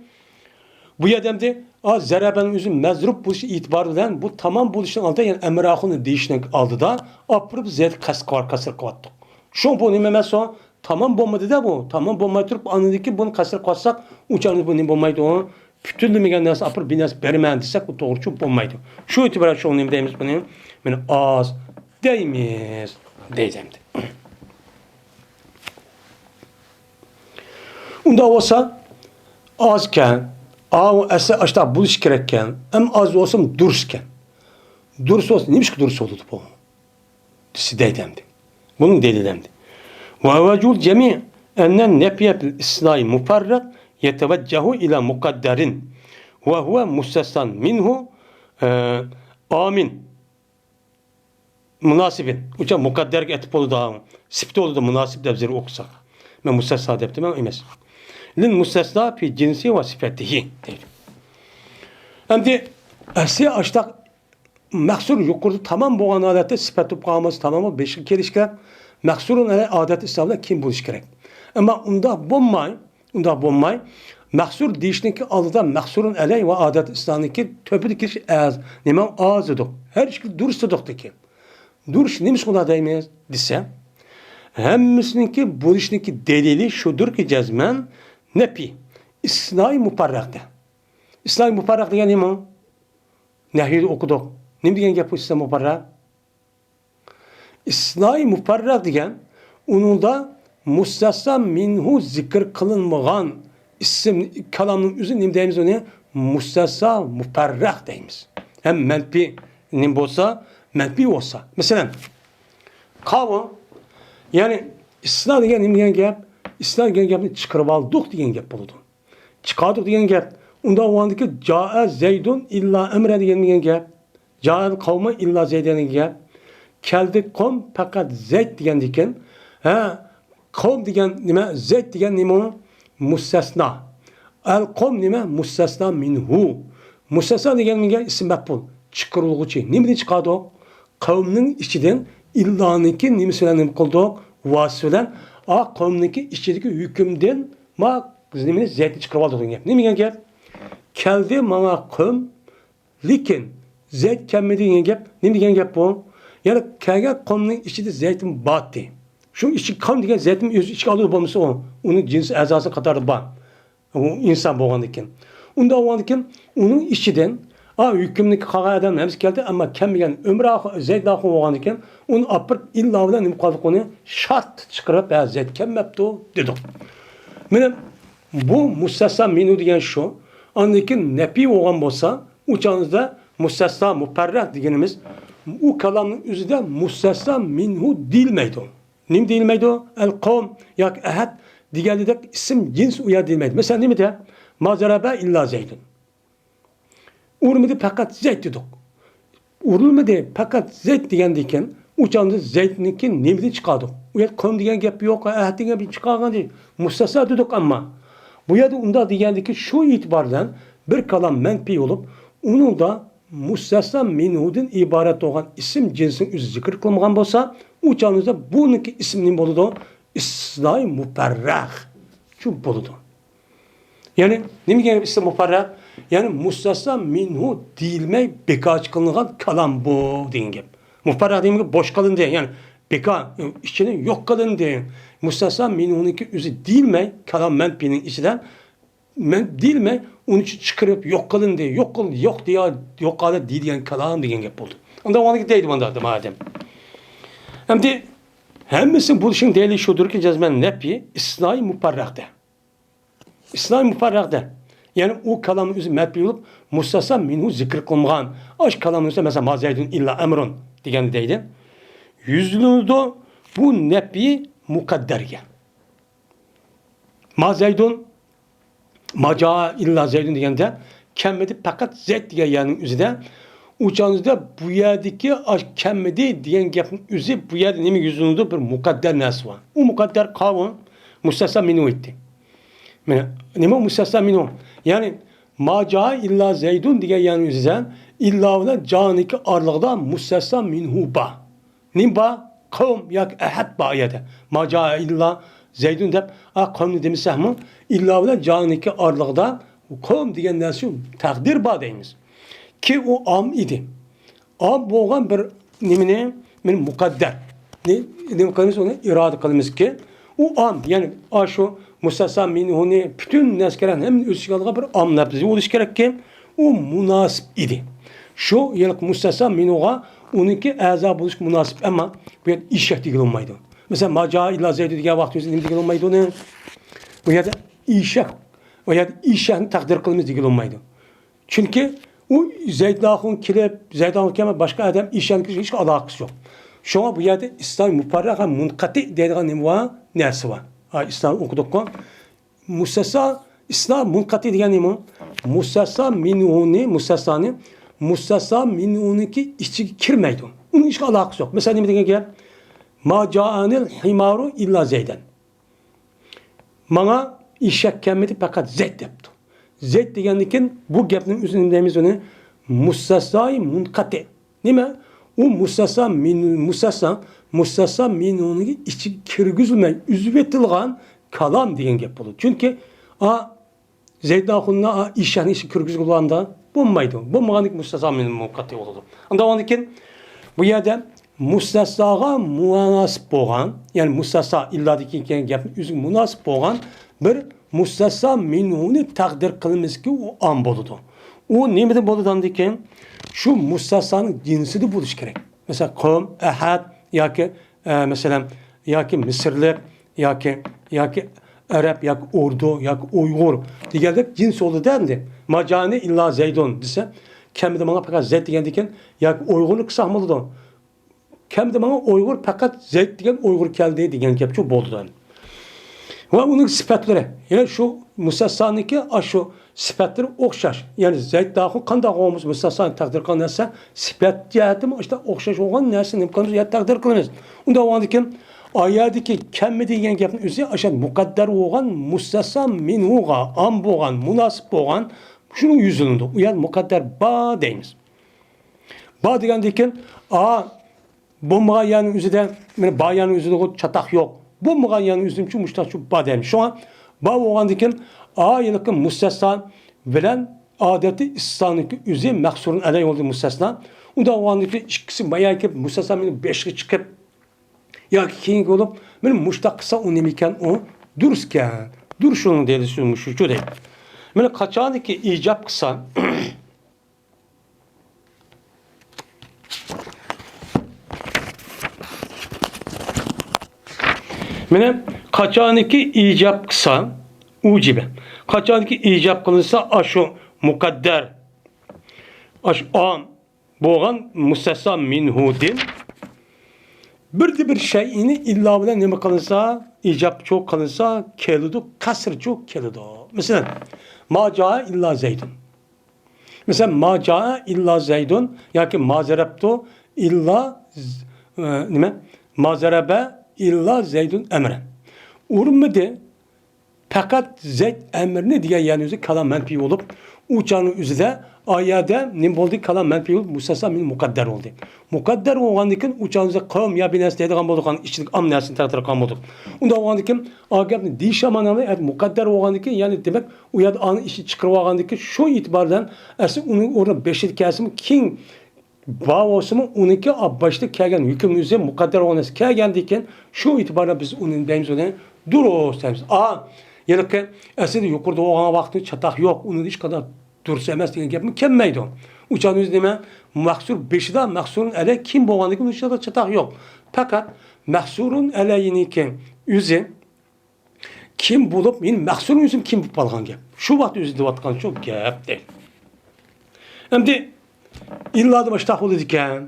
بۇ يەردە ئەمدى، ئا، زەرەبەنىڭ ئۆزى مەزرۇپ بولۇشى ئېتىبارى بىلەن بۇ تامام بولۇشنىڭ ئالدىدا، يەنى ئەمراخۇنى دېيىشنىڭ ئالدىدا ئاپىرىپ زەيدكە قەسر قىلىۋەت-، قەسر قىلىۋەتتۇق. شۇڭا بۇ نېمە ئەمەس ئۇ؟ تامام بولمىدى-دە بۇ. تامام بولماي تۇرۇپ، ئاندىن كېيىن بۇنى قەسر قىلىۋاتساق، ئۇ چاغدا بۇ نېمە بولمايدۇ؟ پۈتۈنلىمىگەن نەرسە ئاپىرىپ بىر نەرسە بېرىمەن دېسەك، بۇ توغرا چۈشۈپ بولمايدۇ. شۇ ئېتىبار بىلەن شۇڭا نېمە دەيمىز بۇنى؟ مانا ئاز دەيمىز. دەيدۇ ئەمدى. ئۇنداق بولسا، ئازكەن. ئاۋۇ ئەسلى ئاشۇنداق بولۇشى كېرەككەن. ئەمما ئاز بولسىمۇ دۇرۇسكەن. دۇرۇس بولسا، نېمىشقا دۇرۇس بولىدۇ بۇ؟ دېسە دەيدۇ ئەمدى. بۇنىڭ دەلىلى ئەمدى. ووجه الجمع أن النفي في الاستثناء المفرق يتوجه إلى مقدر وهو مستثنى منه، ئە، عام مۇناسىب. ئۇ چاغ مۇقەددەرگە ئەتىپ بولىدۇ. سۈپىتى بولىدۇ، مۇناسىپ دەپ زېرى ئوقۇساق. مەن مۇستەسنا دەپتىمەن ئەمەس. للمستثنى في جنسه وصفته دەيدۇ. ئەمدى ئەسلى ئاشتاق مەھسۇر يۇقىرىدا تامام بولغان ھالەتتە سۈپەت بولۇپ قالمىسا تامام بولۇپ بېشىغا كېلىشى كېرەك. مەھسۇرۇن ئەلەي ئادەتتە ئىستىنا بىلەن كېيىن بولۇشى كېرەك. ئەمما ئۇنداق بولماي، ئۇنداق بولماي، مەھسۇر دېيىشنىڭكى ئالدىدا مەھسۇرۇن ئەلەي ۋە ئادەتتە ئىستىنانىڭكى تۆپىدە كېلىش ئاز. نېمە ئاز دېدۇق؟ ھەر ئىككىسى دۇرۇس دېدۇق لېكىن. دۇرۇس نېمىشقا ئۇنداق دەيمىز دېسە، ھەممىسىنىڭكى بولۇشنىڭكى دەلىلى شۇدۇركى جەزمەن نەپى، ئىستىسنائى مۇپەررەقتە. ئىسناي مۇپەررەق دېگەن نېمە؟ نەھۋىدە ئوقۇدۇق. نېمە دېگەن گەپ بۇ ئىسناي مۇپەررەق؟ ئىسناي مۇپەررەق دېگەن ئۇنىڭدا مۇستەسنا مىنھۇ زىكىر قىلىنمىغان ئىسىم، كالامنىڭ ئۆزى نېمە دەيمىز ئۇنى؟ مۇستەسنا مۇپەررەق دەيمىز. ھەم مەنپىي نېمە بولسا، مەنپىي بولسا. مەسىلەن، قاۋۇ، يەنى ئىسنا دېگەن نېمە دېگەن گەپ؟ ئىسنا دېگەن گەپنى چىقىرىۋالدۇق دېگەن گەپ بولىدۇ. چىقاردۇق دېگەن گەپ. ئۇنداق بولغاندىكىن جائە زەيدۇن ئىللا ئەمرە دېگەن، دېگەن گەپ. جائەل قەۋمۇ ئىللا زەيدەن دېگەن گەپ. كەلدى قوم پەقەت زەيد دېگەندىكىن، ھە، قوم دېگەن نېمە؟ زەيد دېگەن نېمە ئۇ؟ مۇستەسنا. ئەل قوم نېمە؟ مۇستەسنا مىنھۇ. مۇستەسنا دېگەن نېمە؟ ئىسم مەپئۇل. چىقىرىلغۇچى. نېمىدىن چىقاردۇق؟ قەۋمنىڭ ئىچىدىن ئىللانىڭكى نېمىسى بىلەن نېمە قىلدۇق؟ ۋاسىتىسى بىلەن. ئا، قەۋمنىڭكى ئىچىدىكى ھۆكۈمدىن ما نېمىنى؟ زەيدنى چىقىرىۋالدۇق دېگەن گەپ. نېمە دېگەن گەپ؟ كەلدى ماڭا قوم، لېكىن زەيد كەلمىدى دېگەن گەپ. نېمە دېگەن گەپ بۇ؟ يەنى كەلگەن قومنىڭ ئىچىدە زەيدمۇ بارتى. شۇ ئىچى قوم دېگەن زەيدمۇ ئۆز ئىچىگە ئالىدۇ بولمىسا ئۇ، ئۇنىڭ جىنسىي ئەزاسى قاتارىدا بار. ئۇ ئىنسان بولغاندىكىن. ئۇنداق بولغاندىكىن، ئۇنىڭ ئىچىدىن، ئا، ھۆكۈمنىڭكى قالغان ئادەم ھەممىسى كەلدى، ئەمما كەلمىگەن ئۆمۈر ئاخۇن، زەيد ئاخۇن بولغاندىكىن، ئۇنى ئاپىرىپ ئىللا بىلەن نېمە قىلدۇق ئۇنى؟ شارت چىقىرىپ، ھە، زەيد كەلمەپتۇ دېدۇق. مانا بۇ مۇستەسنا مىنھۇ دېگەن شۇ. ئاندىن كېيىن نەپىي بولغان بولسا، ئۇ چاغىمىزدا مۇستەسنا مۇپەررەق دېگىنىمىز، ئۇ كالامنىڭ ئۆزىدە مۇستەسنا مىنھۇ دېيىلمەيدۇ. نېمە دېيىلمەيدۇ؟ ئەل قوم ياكى ئەھەد دېگەندەك ئىسىم جىنس ئۇ يەردە دېيىلمەيدۇ. مەسىلەن، نېمىدە؟ ما زەرەبە ئىللا زەيدۇن. ئۇرمىدى، پەقەت زەيد دېدۇق. ئۇرۇلمىدى، پەقەت زەيد دېگەندىكىن، ئۇ چاغدا زەيدنىڭكى نېمىدىن چىقاردۇق؟ ئۇ يەردە قوم دېگەن گەپ يوق، ئەھەد دېگەن گەپ چىقارغان دېدى. مۇستەسنا دېدۇق ئەمما. بۇ يەردە ئۇنداق دېگەندىكى شۇ ئېتىبار بىلەن بىر كالام مەنپىي بولۇپ، ئۇنىڭدا مۇستەسنا مىنھۇدىن ئىبارەت بولغان ئىسىم جىنسىنىڭ ئۆزى زىكىر قىلمىغان بولسا، ئۇ چاغدا بۇنىڭكى ئىسمى نېمە بولىدۇ؟ ئىسناي مۇپەررەق شۇ بولىدۇ. يەنى نېمە دېگەن گەپ ئىسناي مۇپەررەق؟ يەنى مۇستەسنا مىنھۇ دېيىلمەي بىكارچە قىلىنغان كالام بۇ دېگەن گەپ. مۇپەررەق دېگەن گەپ بوش قىلىندى، يەنى بىكار، ئىچىدىن يوق قىلىندى. مۇستەسنا مىنھۇنىڭكى ئۆزى دېيىلمەي، كالام مەنپىينىڭ ئىچىدە مەن دېيىلمەي، ئۇنى چىقىرىپ يوق قىلىندى، يوق قىل-، يوق دېيە-، يوق ھالەت دېيىلگەن كالام دېگەن گەپ بولدى. ئۇنداق بولغاندىكىن دەيدۇ مۇنداق مادەم. ئەمدى ھەممىسى بولۇشىنىڭ دەلىلى شۇدۇركى، جەزمەن نەپى ئىسناي مۇپەررەقتە. ئىسناي مۇپەررەقتە. يەنى ئۇ كالامنىڭ ئۆزى مەنپىي بولۇپ، مۇستەسنا مىنھۇ زىكىر قىلمىغان. ئاش كالامنىڭ ئۆزى، مەسىلەن، ما زەيدۇن ئىللا ئەمرۇن دېگەندە دەيدۇ. يۈزلىنىدۇ بۇ نەپى مۇقەددەرگە. ما زەيدۇن، ما جائە ئىللا زەيدۇن دېگەندە، كەلمىدى، پەقەت زەيد دېگەن يەرنىڭ ئۆزىدە. ئۇ چاغدا بۇ يەردىكى ئاش كەلمىدى دېگەن گەپنىڭ ئۆزى بۇ يەردە نېمە يۈزلىنىدۇ؟ بىر مۇقەددەر نەرسە بار. ئۇ مۇقەددەر قاۋۇ، مۇستەسنا مىنھۇ ئىدى. مانا، نېمە مۇستەسنا مىنھۇ؟ يەنى، ما جائە ئىللا زەيدۇن دېگەن يەرنىڭ ئۆزىدە ئىللا بىلەن جائەنىڭكى ئارىلىقىدا مۇستەسنا مىنھۇ بار. نېمە بار؟ قەۋم ياكى ئەھەد بار ئۇ يەردە. ما جائە ئىللا زەيدۇن دەپ، ئا، قەۋمنى دېمىسەكمۇ، ئىللا بىلەن جائەنىڭكى ئارىلىقىدا قەۋم دېگەن نەرسە تەقدىر بار دەيمىز. كى ئۇ ئام ئىدى. ئام بولغان بىر نېمىنى، مانا مۇقەددەر. نېمە قىلىمىز ئۇنى؟ ئىرادە قىلىمىزكى، ئۇ ئام، يەنى ئاشۇ مۇستەسنا مىنھۇنى پۈتۈن نەرسىگە ھەممىنى ئۆز ئىچىگە ئالغان بىر ئام لەپزى بولۇشى كېرەككى، ئۇ مۇناسىپ ئىدى. شۇ يەنى مۇستەسنا مىنھۇغا ئۇنىڭكى ئەزا بولۇشقا مۇناسىپ، ئەمما بۇ يەردە ئىشەك دېگىلى بولمايدۇ. مەسىلەن، ما جائە ئىللا زەيدۇن دېگەن ۋاقىت ئۆزى نېمە دېگىلى بولمايدۇ ئۇنى؟ بۇ يەردە ئىشەك، ئۇ يەردە ئىشەكنى تەقدىر قىلىمىز دېگىلى بولمايدۇ. چۈنكى ئۇ زەيدۇن ئاخۇن كېلىپ، زەيدۇن ئاخۇن كەلمەي، باشقا ئادەم ئىشەنگۈچى ھېچ ئالاقىسى يوق. شۇڭا بۇ يەردە ئىسناي مۇپەررەق ھەم مۇنقەتى دەيدىغان نېمە بار؟ نەرسە بار. ھا، ئىسناي ئوقۇدۇققۇ. مۇستەسنا، ئىسنا مۇنقەتى دېگەن نېمە؟ مۇستەسنا مىنھۇنى، مۇستەسنانى، مۇستەسنا مىنھۇنىڭكى ئىچىگە كىرمەيدۇ. ئۇنىڭ ھېچ ئالاقىسى يوق. مەسىلەن، نېمە دېگەن گەپ؟ ما جائەنىل ھىمارۇ ئىللا زەيدەن. ماڭا ئېشەك كەلمىدى، پەقەت زەيد دەپتۇ. زەيد دېگەندىكىن بۇ گەپنىڭ ئۆزىنى نېمە دەيمىز ئۇنى؟ مۇستەسنائى مۇنقەتى. نېمە؟ ئۇ مۇستەسنا مىن-، مۇستەسنا، مۇستەسنا مىنھۇنىڭ ئىچىگە كىرگۈزۈلمەي ئۈزۈۋېتىلغان كالام دېگەن گەپ بولىدۇ. چۈنكى، ئا، زەيدۇن ئاخۇننى، ئا، ئېشەكنىڭ ئىچىگە كىرگۈزگىلى بولامدا؟ بولمايدۇ. بولمىغاندىكىن مۇستەسنا مىنھۇ مۇنقەتى بولىدۇ. ئاندىن كېيىن بۇ يەردە مۇستەسناغا مۇناسىپ بولغان، يەنى مۇستەسنا ئىللادىن كېيىن كەلگەن گەپنىڭ ئۆزىگە مۇناسىپ بولغان بىر مۇستەسنا مىنھۇنى تەقدىر قىلىمىزكى، ئۇ ئام بولىدۇ. ئۇ نېمىدىن بولىدىغاندىكىن، شۇ مۇستەسنانىڭ جىنسىدا بولۇشى كېرەك. مەسىلەن، قوم، ئەھەد ياكى، ئە، مەسىلەن، ياكى مىسىرلىق ياكى، ياكى ئەرەب ياكى ئوردۇ ياكى ئۇيغۇر دېگەندەك جىنس بولىدۇ ئەمدى. ما جائەنى ئىللا زەيدۇن دېسە، كەلمىدى ماڭا پەقەت زەيد دېگەندىكىن، ياكى ئۇيغۇرنى قىلساق بولىدۇ. كەلدى ماڭا ئۇيغۇر، پەقەت زەيد دېگەن ئۇيغۇر كەلدى دېگەن گەپچۇ بولىدۇ. ۋە ئۇنىڭ سۈپەتلىرى، يەنى شۇ مۇستەسنانىڭكى ئاشۇ سۈپەتلىرى ئوخشاش. يەنى زەيد داخۇ قانداق بولغان بولسا، مۇستەسنا تەقدىر قىلغان نەرسە سۈپەت جەھەتتىمۇ ئاشۇنداق ئوخشاش بولغان نەرسە نېمە قىلىمىز؟ يا تەقدىر قىلىمىز. ئۇنداق بولغاندىكىن، ئايەدىكى كەلمىدى دېگەن گەپنىڭ ئۆزى ئاشۇ مۇقەددەر بولغان مۇستەسنا مىنھۇغا ئام بولغان، مۇناسىپ بولغان، شۇنىڭ يۈزلىنىدۇ. ئۇ يەردە مۇقەددەر بار دەيمىز. بار دېگەندىكىن، ئا، بولمىغان يەرنىڭ ئۆزىدە، مانا بار يەرنىڭ ئۆزىدە چاتاق يوق. بولمىغان يەرنىڭ ئۆزىدىمۇ مۇشتاقچۇ بار دەيمىز. شۇڭا بار بولغاندىكىن، ئا، ھېلىقى مۇستەسنا بىلەن ئادەتتە ئىستىسنانىڭكى ئۆزى مەھسۇرۇن ئەلەي بولدى مۇستەسنا. ئۇنداق بولغاندىكىن ئىككىسى مايا كېلىپ مۇستەسنا مېنىڭ بېشىغا چىقىپ، ياكى كېيىنكى بولۇپ، مانا مۇشتاق قىلسا ئۇ نېمە ئىكەن، ئۇ دۇرۇس ئىكەن. دۇرۇس شۇنىڭ دېيىلىشى مۇشۇچۇ دەيدۇ. مانا قاچانكى ئىجاب قىلسا، مانا قاچانكى ئىجاب قىلسا، ئۇجىبە. قاچانكى ئىجاب قىلىنسا، ئاشۇ مۇقەددەر، ئاشۇ ئام بولغان مۇستەسنا مىنھۇدىن بىردە بىر شەيئىنى ئىللا بىلەن نېمە قىلىنسا، ئىجابچۇ قىلىنسا، كېلىدۇ، قەسرچۇ كېلىدۇ. مەسىلەن، ما جائە ئىللا زەيدۇن. مەسىلەن، ما جائە ئىللا زەيدۇن ياكى ما زەرەبتۇ ئىللا ز-، ئە، نېمە؟ ما زەرەبە ئىللا زەيدۇن ئەمرەن. ئۇرمىدى پەقەت زەيد ئەمرىنى دېگەن يەرنىڭ ئۆزى كالام مەنپىي بولۇپ، ئۇ چاغنىڭ ئۆزىدە ئايەدە نېمە بولدى؟ كالام مەنپىي بولۇپ، مۇستەسنا مىن مۇقەددەر بولدى. مۇقەددەر بولغاندىكىن ئۇ چاغنىڭ ئۆزىدە قەۋم يا بىنەسى دەيدىغان بولدۇق، ئىچىدىكى ئام نەرسىنى تەقدىر قىلغان بولدۇق. ئۇنداق بولغاندىكىن، ئا گەپنى دېيىش مانا مۇقەددەر بولغاندىكىن، يەنى دېمەك، ئۇ يەردە ئانى ئىشنى چىقىرىۋالغاندىكىن، شۇ ئېتىبار بىلەن ئەسلى ئۇنىڭ ئورنى بېشىدا كەلسىمۇ، كېيىن بار بولسىمۇ، ئۇنىڭكى باشتا كەلگەن ھۆكۈم ئۆزى مۇقەددەر بولغان نەرسە كەلگەندىكىن، شۇ ئېتىبار بىلەن بىز ئۇنى دەيمىز، ئۇنى دۇرۇس دەيمىز. ئا، ھېلىقى ئەسلىدە يۇقىرىدا بولغان ۋاقىتتا چاتاق يوق، ئۇنىڭدا ھېچقانداق دۇرۇس ئەمەس دېگەن گەپمۇ كەلمەيدۇ. ئۇ چاغدا ئۆزى نېمە؟ مەھسۇر بېشىدا، مەھسۇرۇن ئەلەي كىم بولغاندىكىن، ئۇ چاغدا چاتاق يوق. پەقەت مەھسۇرۇن ئەلەينىڭكى ئۆزى كىم بولۇپ، مېنى مەھسۇرۇم ئۆزۈم كىم بولۇپ قالغان گەپ. شۇ ۋاقىت ئۆزى دەۋاتقان شۇ گەپ دەيدۇ. ئەمدى ئىللادا مۇشتاق بولىدىكەن.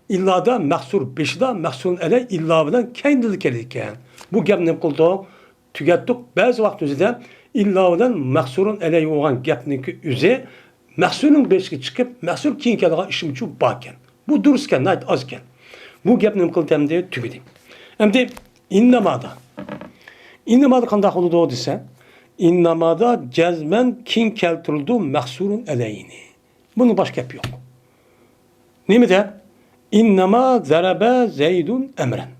ئىللادا مەھسۇر بېشىدا، مەھسۇرۇن ئەلەي ئىللا بىلەن كەينىدىلا كېلىدىكەن. بۇ گەپنى نېمە قىلدۇق؟ تۈگەتتۇق. بەزى ۋاقىت ئۆزىدە ئىللا بىلەن مەھسۇرۇن ئەلەي بولغان گەپنىڭكى ئۆزى مەھسۇرنىڭ بېشىغا چىقىپ، مەھسۇر كېيىن كېلىدىغان ئىشىمچۇ باركەن. بۇ دۇرۇسكەن، ناھايىتى ئازكەن. بۇ گەپنى نېمە قىلدى ئەمدى؟ تۈگىدى. ئەمدى ئىننامادا. ئىننامادا قانداق بولىدۇ دېسە، ئىننامادا جەزمەن كېيىن كەلتۈرۈلىدۇ مەھسۇرۇن ئەلەينى. بۇنىڭ باشقا گەپ يوق. نېمە دەپ؟ ئىنناما زەرەبە زەيدۇن ئەمرەن.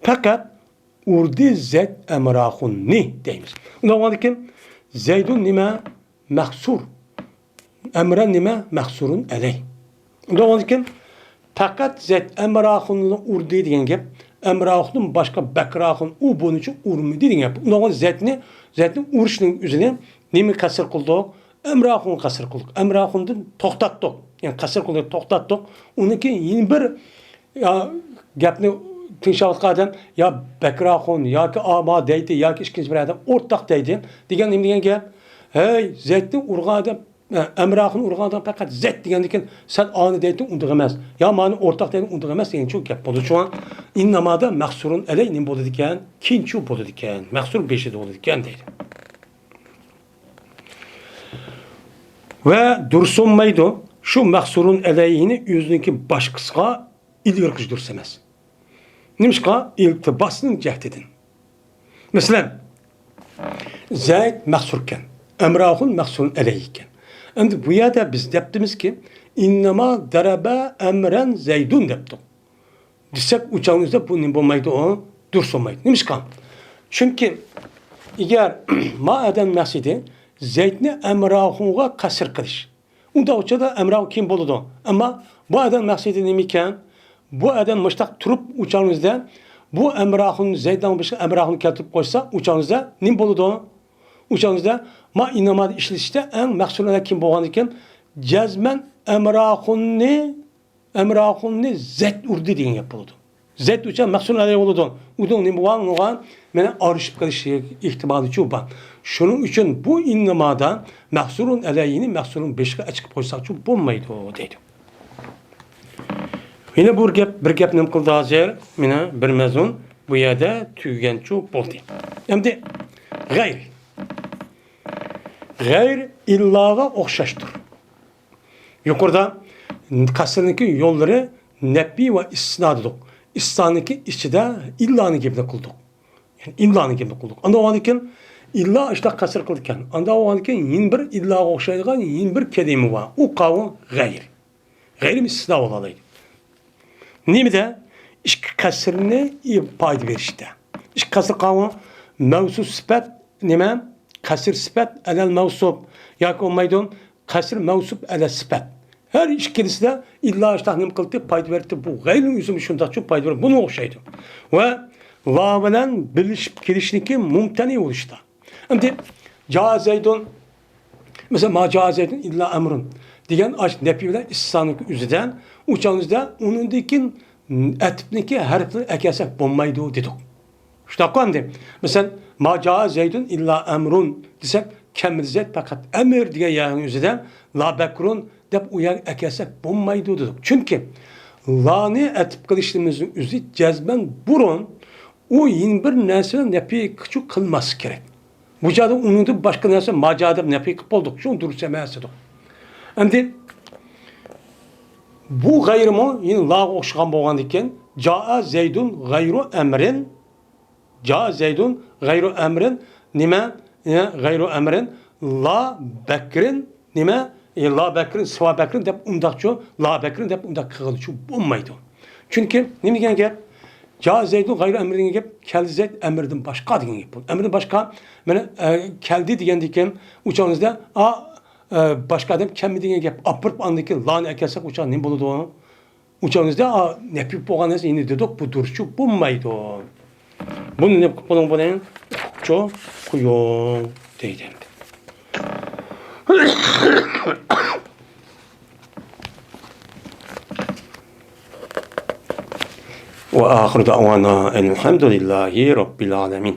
پەقەت ئۇردى زەيد ئەمراخۇننى دەيمىز. ئۇنداق بولغاندىكىن زەيدۇن نېمە؟ مەھسۇر. ئەمرەن نېمە؟ مەھسۇرۇن ئەلەي. ئۇنداق بولغاندىكىن پەقەت زەيد ئەمراخۇننى ئۇردى دېگەن گەپ. ئەمراخۇندىن باشقا بەكراخۇن ئۇ بويىچە ئۇرمىدى دېگەن گەپ. ئۇنداق بولغاندا زەيدنى، زەيدنى ئۇرۇشنىڭ ئۆزىنى نېمە قەسىر قىلدۇق؟ ئەمراخۇنغا قەسىر قىلدۇق. ئەمراخۇندىن توختاتتۇق. يەنى قەسىر قىلدۇق، توختاتتۇق. ئۇنىڭ كېيىن يەنە بىر يا گەپنى تىڭشاۋاتقان ئادەم يا بەكراخۇن ياكى ئاما دەيدۇ ياكى ئىككىنچى بىر ئادەم ئورتاق دەيدۇ. دېگەن نېمە دېگەن گەپ؟ ھەي، زەيدنى ئۇرغان ئادەم، ئەمراخۇن ئۇرغان ئادەم پەقەت زەيد دېگەندىكىن سەن ئانى دەيدۇ ئۇنداق ئەمەس. يا مانى ئورتاق دەيدۇ ئۇنداق ئەمەس دېگەنچۇ گەپ بولىدۇ. شۇڭا ئىننامادا مەھسۇرۇن ئەلەي نېمە بولىدىكەن؟ كېيىنچۇ بولىدىكەن. مەھسۇر بېشىدا بولىدىكەن دەيدۇ. ۋە دۇرۇس بولمايدۇ. شۇ مەھسۇرۇن ئەلەيھىنى ئۆزىنىڭكى باشقىسىغا ئىلگىرى قىلىش دۇرۇس ئەمەس. نېمىشقا؟ ئىلتىباسنىڭ جەھىتىدىن. مەسىلەن، زەيد مەھسۇركەن، ئەمراخۇن مەھسۇرۇن ئەلەيھىكەن. ئەمدى بۇ يەردە بىز دەپتىمىزكى، ئىنناما دەرەبە ئەمرەن زەيدۇن دەپتۇق. دېسەك، ئۇ چاغنىڭ ئۆزىدە بۇ نېمە بولمايدۇ؟ ئۇ دۇرۇس بولمايدۇ. نېمىشقا؟ چۈنكى ئەگەر ما ئادەم مەقسىتى زەيدنى ئەمراخۇنغا قەسر قىلىش، ئۇنداق ئۇچۇردا ئەمراخۇن كىم بولىدۇ؟ ئەمما بۇ ئادەم مەقسىتى نېمە ئىكەن؟ بۇ ئادەم مۇشتاق تۇرۇپ ئۇ چاغنىڭ ئۆزىدە بۇ ئەمراخۇن زەيدنىڭ بېشىغا ئەمراخۇن كەلتۈرۈپ قوشسا، ئۇ چاغنىڭ ئۆزىدە نېمە بولىدۇ؟ ئۇ چاغدا ما ئىننامادا ئىشلىتىشتە ئەڭ مەھسۇل ئەلەي كىم بولغاندىكىن، جەزمەن ئەمراخۇننى، ئەمراخۇننى زەيت ئۇردى دېگەن گەپ بولىدۇ. زەيت ئۇچا مەھسۇل ئەلەي بولىدۇ. ئۇدۇڭ نېمە بولغان، مانا ئارىشىپ قېلىش ئېھتىمالىچۇ بار. شۇنىڭ ئۈچۈن بۇ ئىننامادا مەھسۇلۇن ئەلەينى مەھسۇلۇن بېشىغا ئەچىقىپ قويساقچۇ بولمايدۇ دەيدۇ. يەنە بىر گەپ، بىر گەپ نېمە قىلدى ھازىر؟ مانا بىر مەزمۇن بۇ يەردە تۈگىگەنچۇ بولدى. ئەمدى غەير. غەير ئىللاغا ئوخشاشتۇر. يۇقىرىدا قەسرنىڭكى يوللىرى نەپى ۋە ئىستىسنا دېدۇق. ئىستىسنانىڭكى ئىچىدە ئىللانى گەپنى قىلدۇق. يەنى ئىللانى گەپنى قىلدۇق. ئاندا بولغاندىكىن ئىللا ئىشتا قەسر قىلىدىكەن. ئاندا بولغاندىكىن يەنە بىر ئىللاغا ئوخشايدىغان يەنە بىر كەلىمە بار. ئۇ قاۋۇ غەير. غەير ئىستىسنا بولالايدۇ. نېمىدە؟ ئىككى قەسرنى ئىپادە بېرىشتە. ئىككى قەسر قاۋۇ مەۋسۇپ سۈپەت نېمە؟ قەسر سۈپەت ئەلەل مەۋسۇپ ياكى بولمايدۇ، قەسر مەۋسۇپ ئەلەل سۈپەت. ھەر ئىككىلىسىدە ئىللا ئىشتاق نېمە قىلدى؟ پايدا بەردى. بۇ غەيرنىڭ ئۆزىمۇ شۇنداقچۇ پايدا بەردى. بۇنىڭغا ئوخشايدۇ. ۋە لا بىلەن بىلىشىپ كېلىشنىكى مۇمتەنى بولۇشتا. ئەمدى جا زەيدۇن، مەسىلەن، ما جا زەيدۇن ئىللا ئەمرۇن دېگەن ئاش نەپى بىلەن ئىستىسنانىڭ ئۆزىدە، ئۇ چاغىمىزدا ئۇنىڭدىن كېيىن ئەتىپنىڭكى ھەرپلىرىنى ئەكەلسەك بولمايدۇ دېدۇق. شۇنداققۇ ئەمدى؟ مەسىلەن، ما جا زەيدۇن ئىللا ئەمرۇن دېسەك، كەلمىدى زەيد پەقەت ئەمر دېگەن يەرنىڭ ئۆزىدە لا بەكرۇن دەپ ئۇ يەرگە ئەكەلسەك بولمايدۇ دېدۇق. چۈنكى لانى ئەتىپ قىلىشىمىزنىڭ ئۆزى جەزمەن بۇرۇن ئۇ يەنە بىر نەرسىنى نەپى قىلماسلىق كېرەك. بۇ جادا ئۇنىڭدىن باشقا نەرسە ما جا دەپ نەپى قىلىپ بولدۇق. شۇ دۇرۇس ئەمەس دېدۇق. ئەمدى بۇ غەيرىمۇ يەنە لاغا ئوخشىغان بولغاندىكىن، جائە زەيدۇن غەيرۇ ئەمرىن، جائە زەيدۇن غەيرۇ ئەمرىن، نېمە؟ يەنە غەيرۇ ئەمرىن، لا بەكرىن، نېمە؟ ئى، لا بەكرىن، سىۋا بەكرىن دەپ ئۇنداقچۇ، لا بەكرىن دەپ ئۇنداق قىلغىلىچۇ بولمايدۇ. چۈنكى نېمە دېگەن گەپ؟ جا زەيدۇن غەيرۇ ئەمرىن دېگەن گەپ، كەلدى زەيد ئەمىردىن باشقا دېگەن گەپ بولىدۇ. ئەمىردىن باشقا، مانا، ئە، كەلدى دېگەندىكىن، ئۇ چاغىڭىزدا، ئا، ئە، باشقا ئادەم كەلمىدى دېگەن گەپ ئاپىرىپ، ئاندىن كېيىن لانى ئەكەلسەك، ئۇ چاغ نېمە بولىدۇ؟ ئۇ چاغدا، ئا، نەپى بولغان نەرسە يەنە دېدۇق، بۇ دۇرۇسچۇ بولمايدۇ. بۇنى نېمە قىلىپ بولۇڭ، بۇنى چۇ قويۇڭ دەيدۇ ئەمدى. وآخر دعوانا أن الحمد لله رب العالمين.